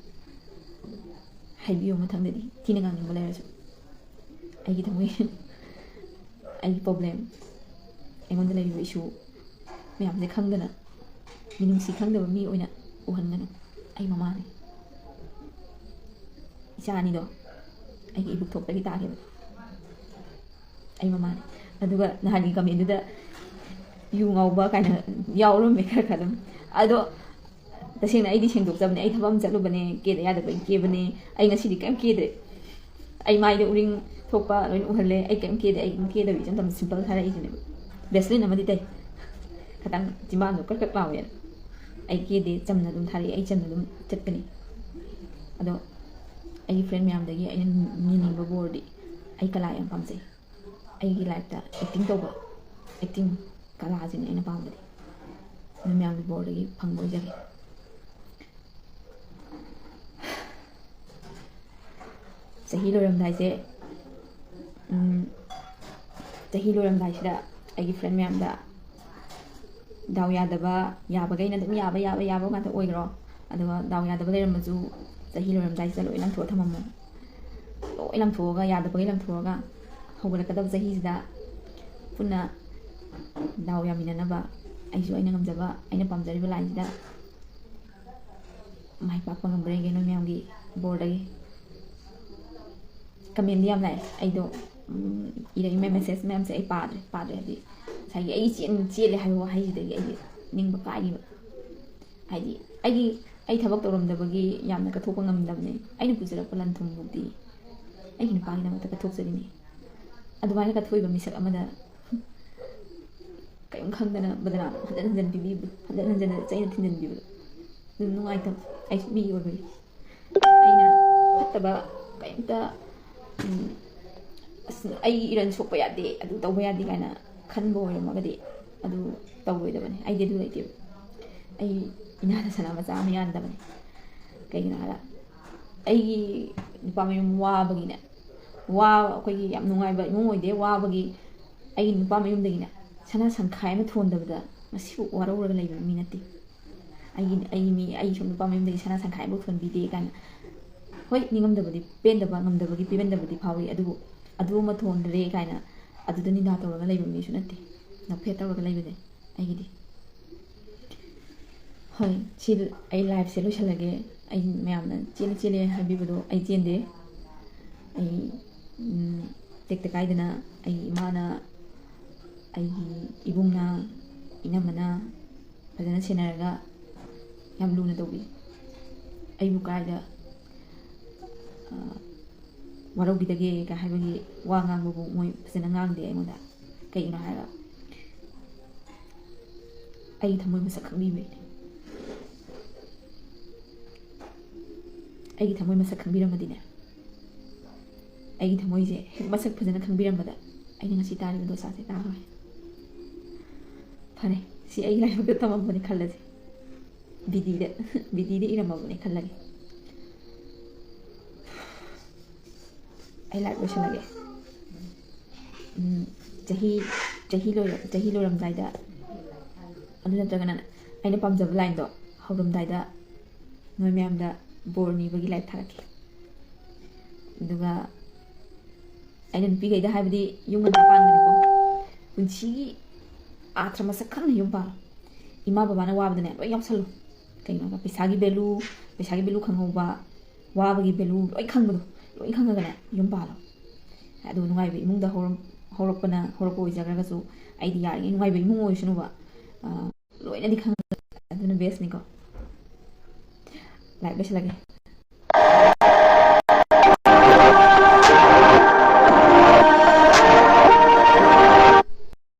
ꯍꯥꯏꯕꯤꯌꯨ ꯃꯊꯪꯗꯗꯤ, ꯊꯤꯅ ꯉꯥꯡꯅꯤꯡꯕ ꯂꯩꯔꯁꯨ꯫ ꯑꯩꯒꯤ ꯊꯃꯣꯏ, ꯑꯩꯒꯤ problem, ꯑꯩꯉꯣꯟꯗ ꯂꯩꯔꯤꯕ issue ꯃꯌꯥꯝꯁꯦ ꯈꯪꯗꯅ, ꯃꯤꯅꯨꯡꯁꯤ ꯈꯪꯗꯕ ꯃꯤ ꯑꯣꯏꯅ ꯎꯍꯟꯒꯅꯨ꯫ ꯑꯩ ꯃꯃꯥꯅꯤ꯫ ꯏꯆꯥ ꯑꯅꯤꯗꯣ ꯑꯩꯒꯤ ꯏꯕꯨꯛ ꯊꯣꯛꯇꯒꯤ ꯇꯥꯈꯤꯕ꯫ ꯑꯩ ꯃꯃꯥꯅꯤ꯫ ꯑꯗꯨꯒ ꯅꯍꯥꯟꯒꯤ commentꯗꯨꯗ "ꯌꯨ ꯉꯥꯎꯕ" ꯀꯥꯏꯅ ꯌꯥꯎꯔꯝꯃꯦ ꯈꯔ ꯈꯔ ꯑꯗꯨꯝ꯫ ꯑꯗꯣ ꯇꯁꯦꯡꯅ ꯑꯩꯗꯤ ꯁꯦꯡꯗꯣꯛꯆꯕꯅꯦ꯫ ꯑꯩ ꯊꯕꯛ ꯑꯃ ꯆꯠꯂꯨꯕꯅꯦ, ꯀꯦꯗ ꯌꯥꯗꯕꯒꯤ ꯀꯦꯕꯅꯦ꯫ ꯑꯩ ꯉꯁꯤꯗꯤ ꯀꯩꯝ ꯀꯦꯗ꯭ꯔꯦ꯫ ꯑꯩ ꯃꯥꯏꯗ ꯎꯔꯤꯡ ꯊꯣꯛꯄ ꯂꯣꯏꯅ ꯎꯍꯜꯂꯦ꯫ ꯑꯩ ꯀꯩꯝ ꯀꯦꯗꯦ꯫ ꯑꯩ ꯑꯗꯨꯝ ꯀꯦꯗꯕꯤ ꯏꯆꯝ ꯆꯝꯅ simple ꯊꯥꯔꯛꯏꯁꯤꯅꯦꯕ꯫ Vaseline ꯑꯃꯗꯤ ꯇꯩ, ꯈꯤꯇꯪ ꯆꯤꯝꯕꯥꯟꯗꯣ ꯀ꯭ꯔꯛ ꯀ꯭ꯔꯛ ꯂꯥꯎꯋꯦꯅ꯫ ꯑꯩ ꯀꯦꯗꯦ, ꯆꯝꯅ ꯑꯗꯨꯝ ꯊꯥꯔꯛꯏ꯫ ꯑꯩ ꯆꯝꯅ ꯑꯗꯨꯝ ꯆꯠꯄꯅꯤ꯫ ꯑꯗꯣ ꯑꯩꯒꯤ friend ꯃꯌꯥꯝꯗꯒꯤ ꯑꯩꯅ ꯅꯤꯅꯤꯡꯕ ꯕꯣꯔꯗꯤ, ꯑꯩ ꯀꯂꯥ ꯌꯥꯝ ꯄꯥꯝꯖꯩ꯫ ꯑꯩꯒꯤ lifeꯇ acting ꯇꯧꯕ, acting ꯀꯂꯥꯁꯤꯅꯤ ꯑꯩꯅ ꯄꯥꯝꯕꯗꯤ꯫ ꯅꯣꯏ ꯃꯌꯥꯝꯒꯤ ꯕꯣꯔꯗꯒꯤ ꯐꯪꯕ ꯑꯣꯏꯖꯒꯦ꯫ ꯆꯍꯤ ꯂꯣꯏꯔꯝꯗꯥꯏꯁꯦ, ꯎꯝ, ꯆꯍꯤ ꯂꯣꯏꯔꯝꯗꯥꯏꯁꯤꯗ ꯑꯩꯒꯤ friend ꯃꯌꯥꯝꯗ, ꯗꯥꯎ ꯌꯥꯗꯕ, ꯌꯥꯕꯈꯩꯅ ꯑꯗꯨꯝ ꯌꯥꯕ, ꯌꯥꯕ, ꯌꯥꯕ ꯉꯥꯛꯇ ꯑꯣꯏꯈ꯭ꯔꯣ꯫ ꯑꯗꯨꯒ ꯗꯥꯎ ꯌꯥꯗꯕ ꯂꯩꯔꯝꯃꯁꯨ ꯆꯍꯤ ꯂꯣꯏꯔꯝꯗꯥꯏꯁꯤꯗ ꯂꯣꯏ ꯂꯪꯊꯣꯛꯑ ꯊꯝꯃꯝꯃꯣ꯫ ꯂꯣꯏ ꯂꯪꯊꯣꯛꯑꯒ, ꯌꯥꯗꯕꯈꯩ ꯂꯪꯊꯣꯛꯑꯒ, ꯍꯧꯒꯠꯂꯛꯀꯗꯕ ꯆꯍꯤꯁꯤꯗ ꯄꯨꯟꯅ ꯗꯥꯎ ꯌꯥꯃꯤꯟꯅꯅꯕ, ꯑꯩꯁꯨ ꯑꯩꯅ ꯉꯝꯖꯕ, ꯑꯩꯅ ꯄꯥꯝꯖꯔꯤꯕ lineꯁꯤꯗ ꯃꯥꯏ ꯄꯥꯛꯄ ꯉꯝꯕ꯭ꯔꯥ ꯌꯦꯡꯒꯦ ꯅꯣꯏ ꯃꯌꯥꯝꯒꯤ ꯕꯣꯔꯗꯒꯤ꯫ Commentꯗꯤ ꯌꯥꯝ ꯂꯥꯛꯑꯦ꯫ ꯑꯩꯗꯣ, ꯎꯝ, ꯏꯔꯛꯏ message ꯃꯌꯥꯝꯁꯦ ꯑꯩ ꯄꯥꯗ꯭ꯔꯦ, ꯄꯥꯗ꯭ꯔꯦ ꯍꯥꯏꯗꯤ ꯉꯁꯥꯏꯒꯤ ꯑꯩ ꯆꯦꯟ-, ꯆꯦꯜꯂꯦ ꯍꯥꯏꯕ ꯋꯥꯍꯩꯁꯤꯗꯒꯤ ꯑꯩꯁꯦ ꯅꯤꯡꯕ ꯀꯥꯏꯈꯤꯕ꯫ ꯍꯥꯏꯗꯤ ꯑꯩꯒꯤ ꯑꯩ ꯊꯕꯛ ꯇꯧꯔꯝꯗꯕꯒꯤ ꯌꯥꯝꯅ ꯀꯠꯊꯣꯛꯄ ꯉꯝꯗꯕꯅꯦ꯫ ꯑꯩꯅ ꯄꯨꯖꯔꯛꯄ ꯂꯟ ꯊꯨꯝꯕꯨꯗꯤ ꯑꯩꯒꯤ ꯅꯨꯄꯥꯒꯤꯗꯃꯛꯇ ꯀꯠꯊꯣꯛꯆꯔꯤꯅꯤ꯫ ꯑꯗꯨꯃꯥꯏꯅ ꯀꯠꯊꯣꯛꯏꯕ ꯃꯤꯁꯛ ꯑꯃꯗ ꯀꯔꯤꯝ ꯈꯪꯗꯅ ꯕꯗꯅꯥꯝ ꯍꯟꯖꯟ ꯍꯟꯖꯟ ꯄꯤꯕꯤꯕꯗꯣ, ꯍꯟꯖꯟ ꯍꯟꯖꯟꯅ ꯆꯩꯅ ꯊꯤꯟꯖꯟꯕꯤꯕꯗꯣ, ꯑꯗꯨꯝ ꯅꯨꯡꯉꯥꯏꯇꯕ꯫ ꯑꯩꯁꯨ ꯃꯤꯒꯤ ꯑꯣꯏꯕꯒꯤ ꯑꯩꯅ ꯐꯠꯇꯕ ꯀꯔꯤꯝꯇ, ꯎꯝ, "ꯑꯁ, ꯑꯩ ꯏꯔꯟ ꯁꯣꯛꯄ ꯌꯥꯗꯦ, ꯑꯗꯨ ꯇꯧꯕ ꯌꯥꯗꯦ" ꯀꯥꯏꯅ ꯈꯟꯕ ꯑꯣꯏꯔꯝꯃꯒꯗꯤ ꯑꯗꯨ ꯇꯧꯔꯣꯏꯗꯕꯅꯤ꯫ ꯑꯩꯗꯤ ꯑꯗꯨ ꯂꯩꯇꯦꯕ꯫ ꯑꯩ ꯏꯅꯥꯗ ꯁꯅꯥ ꯃꯆꯥ ꯑꯃ ꯌꯥꯟꯗꯕꯅꯤ꯫ ꯀꯩꯒꯤꯅꯣ ꯍꯥꯏꯔ, ꯑꯩꯒꯤ ꯅꯨꯄꯥ ꯃꯌꯨꯝ ꯋꯥꯕꯒꯤꯅꯦ, ꯋꯥ-, ꯑꯩꯈꯣꯏꯒꯤ ꯌꯥꯝ ꯅꯨꯡꯉꯥꯏꯕ ꯏꯃꯨꯡ ꯑꯣꯏꯗꯦ, ꯋꯥꯕꯒꯤ ꯑꯩꯒꯤ ꯅꯨꯄꯥ ꯃꯌꯨꯝꯗꯒꯤꯅꯦ ꯁꯅꯥ ꯁꯪꯈꯥꯏ ꯑꯃ ꯊꯣꯟꯗꯕꯗ ꯉꯁꯤꯐꯥꯎ ꯋꯥꯔꯧꯔꯒ ꯂꯩꯕ ꯃꯤ ꯅꯠꯇꯦ꯫ ꯑꯩꯒꯤ, ꯑꯩ ꯃꯤ, ꯑꯩ ꯁꯨꯝ ꯅꯨꯄꯥ ꯃꯌꯨꯝꯗꯒꯤ ꯁꯅꯥ ꯁꯪꯈꯥꯏ ꯑꯃꯐꯥꯎ ꯊꯣꯟꯕꯤꯗꯦ ꯀꯥꯏꯅ, ꯍꯣꯏ, ꯅꯤꯡꯉꯝꯗꯕꯗꯤ, ꯄꯦꯟꯗꯕ, ꯉꯝꯗꯕꯒꯤ ꯄꯦꯟꯗꯕꯗꯤ ꯐꯥꯎꯏ, ꯑꯗꯨꯕꯨ ꯑꯗꯨ ꯑꯃ ꯊꯣꯟꯗ꯭ꯔꯦ ꯀꯥꯏꯅ ꯑꯗꯨꯗ ꯅꯤꯟꯗꯥ ꯇꯧꯔꯒ ꯂꯩꯕ ꯃꯤꯁꯨ ꯅꯠꯇꯦ꯫ ꯅꯣꯛꯐꯦꯠ ꯇꯧꯔꯒ ꯂꯩꯕꯅꯦ ꯑꯩꯒꯤꯗꯤ꯫ ꯍꯣꯏ, ꯁꯤ ꯑꯩ liveꯁꯦ ꯂꯣꯏꯁꯤꯜꯂꯒꯦ꯫ ꯑꯩ ꯃꯌꯥꯝꯅ "ꯆꯦꯜꯂꯦ, ꯆꯦꯜꯂꯦ" ꯍꯥꯏꯕꯤꯕꯗꯣ ꯑꯩ ꯆꯦꯟꯗꯦ꯫ ꯑꯩ, ꯎꯝ, ꯇꯦꯛꯇ ꯀꯥꯏꯗꯅ ꯑꯩꯒꯤ ꯏꯃꯥꯅ, ꯑꯩꯒꯤ ꯏꯕꯨꯡꯅ, ꯏꯅꯝꯃꯅ ꯐꯖꯅ ꯁꯦꯟꯅꯔꯒ ꯌꯥꯝ ꯂꯨꯅ ꯇꯧꯕꯤ꯫ ꯑꯩꯕꯨ ꯀꯥꯏꯗ, ꯑ, ꯋꯥꯔꯧꯈꯤꯗꯒꯦ ꯀ ꯍꯥꯏꯕꯒꯤ ꯋꯥ ꯉꯥꯡꯕꯕꯨ ꯃꯣꯏ ꯐꯖꯅ ꯉꯥꯡꯗꯦ ꯑꯩꯉꯣꯟꯗ꯫ ꯀꯩꯒꯤꯅꯣ ꯍꯥꯏꯔꯒ ꯑꯩꯒꯤ ꯊꯃꯣꯏ ꯃꯁꯛ ꯈꯪꯕꯤꯕꯩꯅꯦ꯫ ꯑꯩꯒꯤ ꯊꯃꯣꯏ ꯃꯁꯛ ꯈꯪꯕꯤꯔꯝꯃꯗꯤꯅꯦ, ꯑꯩꯒꯤ ꯊꯃꯣꯏꯁꯦ ꯍꯦꯛ ꯃꯁꯛ ꯐꯖꯅ ꯈꯪꯕꯤꯔꯝꯕꯗ ꯑꯩꯅ ꯉꯁꯤ ꯇꯥꯔꯤꯕ ꯗꯣꯁꯥꯁꯦ ꯇꯥꯔꯣꯏ꯫ ꯐꯔꯦ, ꯁꯤ ꯑꯩꯒꯤ ꯂꯥꯏꯕꯛꯇ ꯇꯝꯃꯝꯕꯅꯤ ꯈꯜꯂꯁꯦ꯫ ꯕꯤꯗꯤꯗ, ꯕꯤꯗꯤꯗ ꯏꯔꯝꯃꯕꯅꯤ ꯈꯜꯂꯒꯦ꯫ ꯑꯩ live ꯂꯣꯏꯁꯤꯜꯂꯒꯦ꯫ ꯎꯝ, ꯆꯍꯤ, ꯆꯍꯤ ꯂꯣꯏꯔ-, ꯆꯍꯤ ꯂꯣꯏꯔꯝꯗꯥꯏꯗ, ꯑꯗꯨ ꯅꯠꯇ꯭ꯔꯒꯅ ꯑꯩꯅ ꯄꯥꯝꯖꯕ lineꯗꯣ ꯍꯧꯔꯝꯗꯥꯏꯗ ꯅꯣꯏ ꯃꯌꯥꯝꯗ ꯕꯣꯔ ꯅꯤꯕꯒꯤ live ꯊꯥꯔꯛꯀꯦ꯫ ꯑꯗꯨꯒ ꯑꯩꯅ ꯅꯨꯄꯤꯈꯩꯗ ꯍꯥꯏꯕꯗꯤ, ꯌꯨꯝ ꯉꯟꯇꯥ ꯄꯥꯟꯒꯅꯨꯀꯣ꯫ ꯄꯨꯟꯁꯤꯒꯤ ꯑꯥꯊ꯭ꯔ ꯃꯁꯛ ꯈꯪꯅ ꯌꯨꯝ ꯄꯥꯜꯂꯣ꯫ ꯏꯃꯥ ꯕꯕꯥꯅ ꯋꯥꯕꯗꯅꯦ ꯂꯣꯏ ꯌꯥꯎꯁꯜꯂꯨ꯫ ꯀꯩꯅꯣ ꯍꯥꯏꯕ, ꯄꯩꯁꯥꯒꯤ value, ꯄꯩꯁꯥꯒꯤ value ꯈꯪꯍꯧꯕ, ꯋꯥꯕꯒꯤ value ꯂꯣꯏ ꯈꯪꯕꯗꯣ, ꯂꯣꯏ ꯈꯪꯉꯒꯅꯦ ꯌꯨꯝ ꯄꯥꯜꯂꯣ꯫ ꯑꯗꯨꯒ ꯅꯨꯡꯉꯥꯏꯕ ꯏꯃꯨꯡꯗ ꯍꯧꯔꯝ-, ꯍꯧꯔꯛꯄꯅ, ꯍꯧꯔꯛꯄ ꯑꯣꯏꯖꯈ꯭ꯔꯒꯁꯨ, ꯑꯩꯗꯤ ꯌꯥꯔꯤꯉꯩ ꯅꯨꯡꯉꯥꯏꯕ ꯏꯃꯨꯡ ꯑꯣꯏꯁꯅꯨꯕ꯫ ꯑ, ꯂꯣꯏꯅꯗꯤ ꯈꯪꯉꯒ, ꯑꯗꯨꯅ bestꯅꯤꯀꯣ꯫ ꯂꯥꯏꯔꯤꯛ ꯂꯣꯏꯁꯤꯜꯂꯒꯦ꯫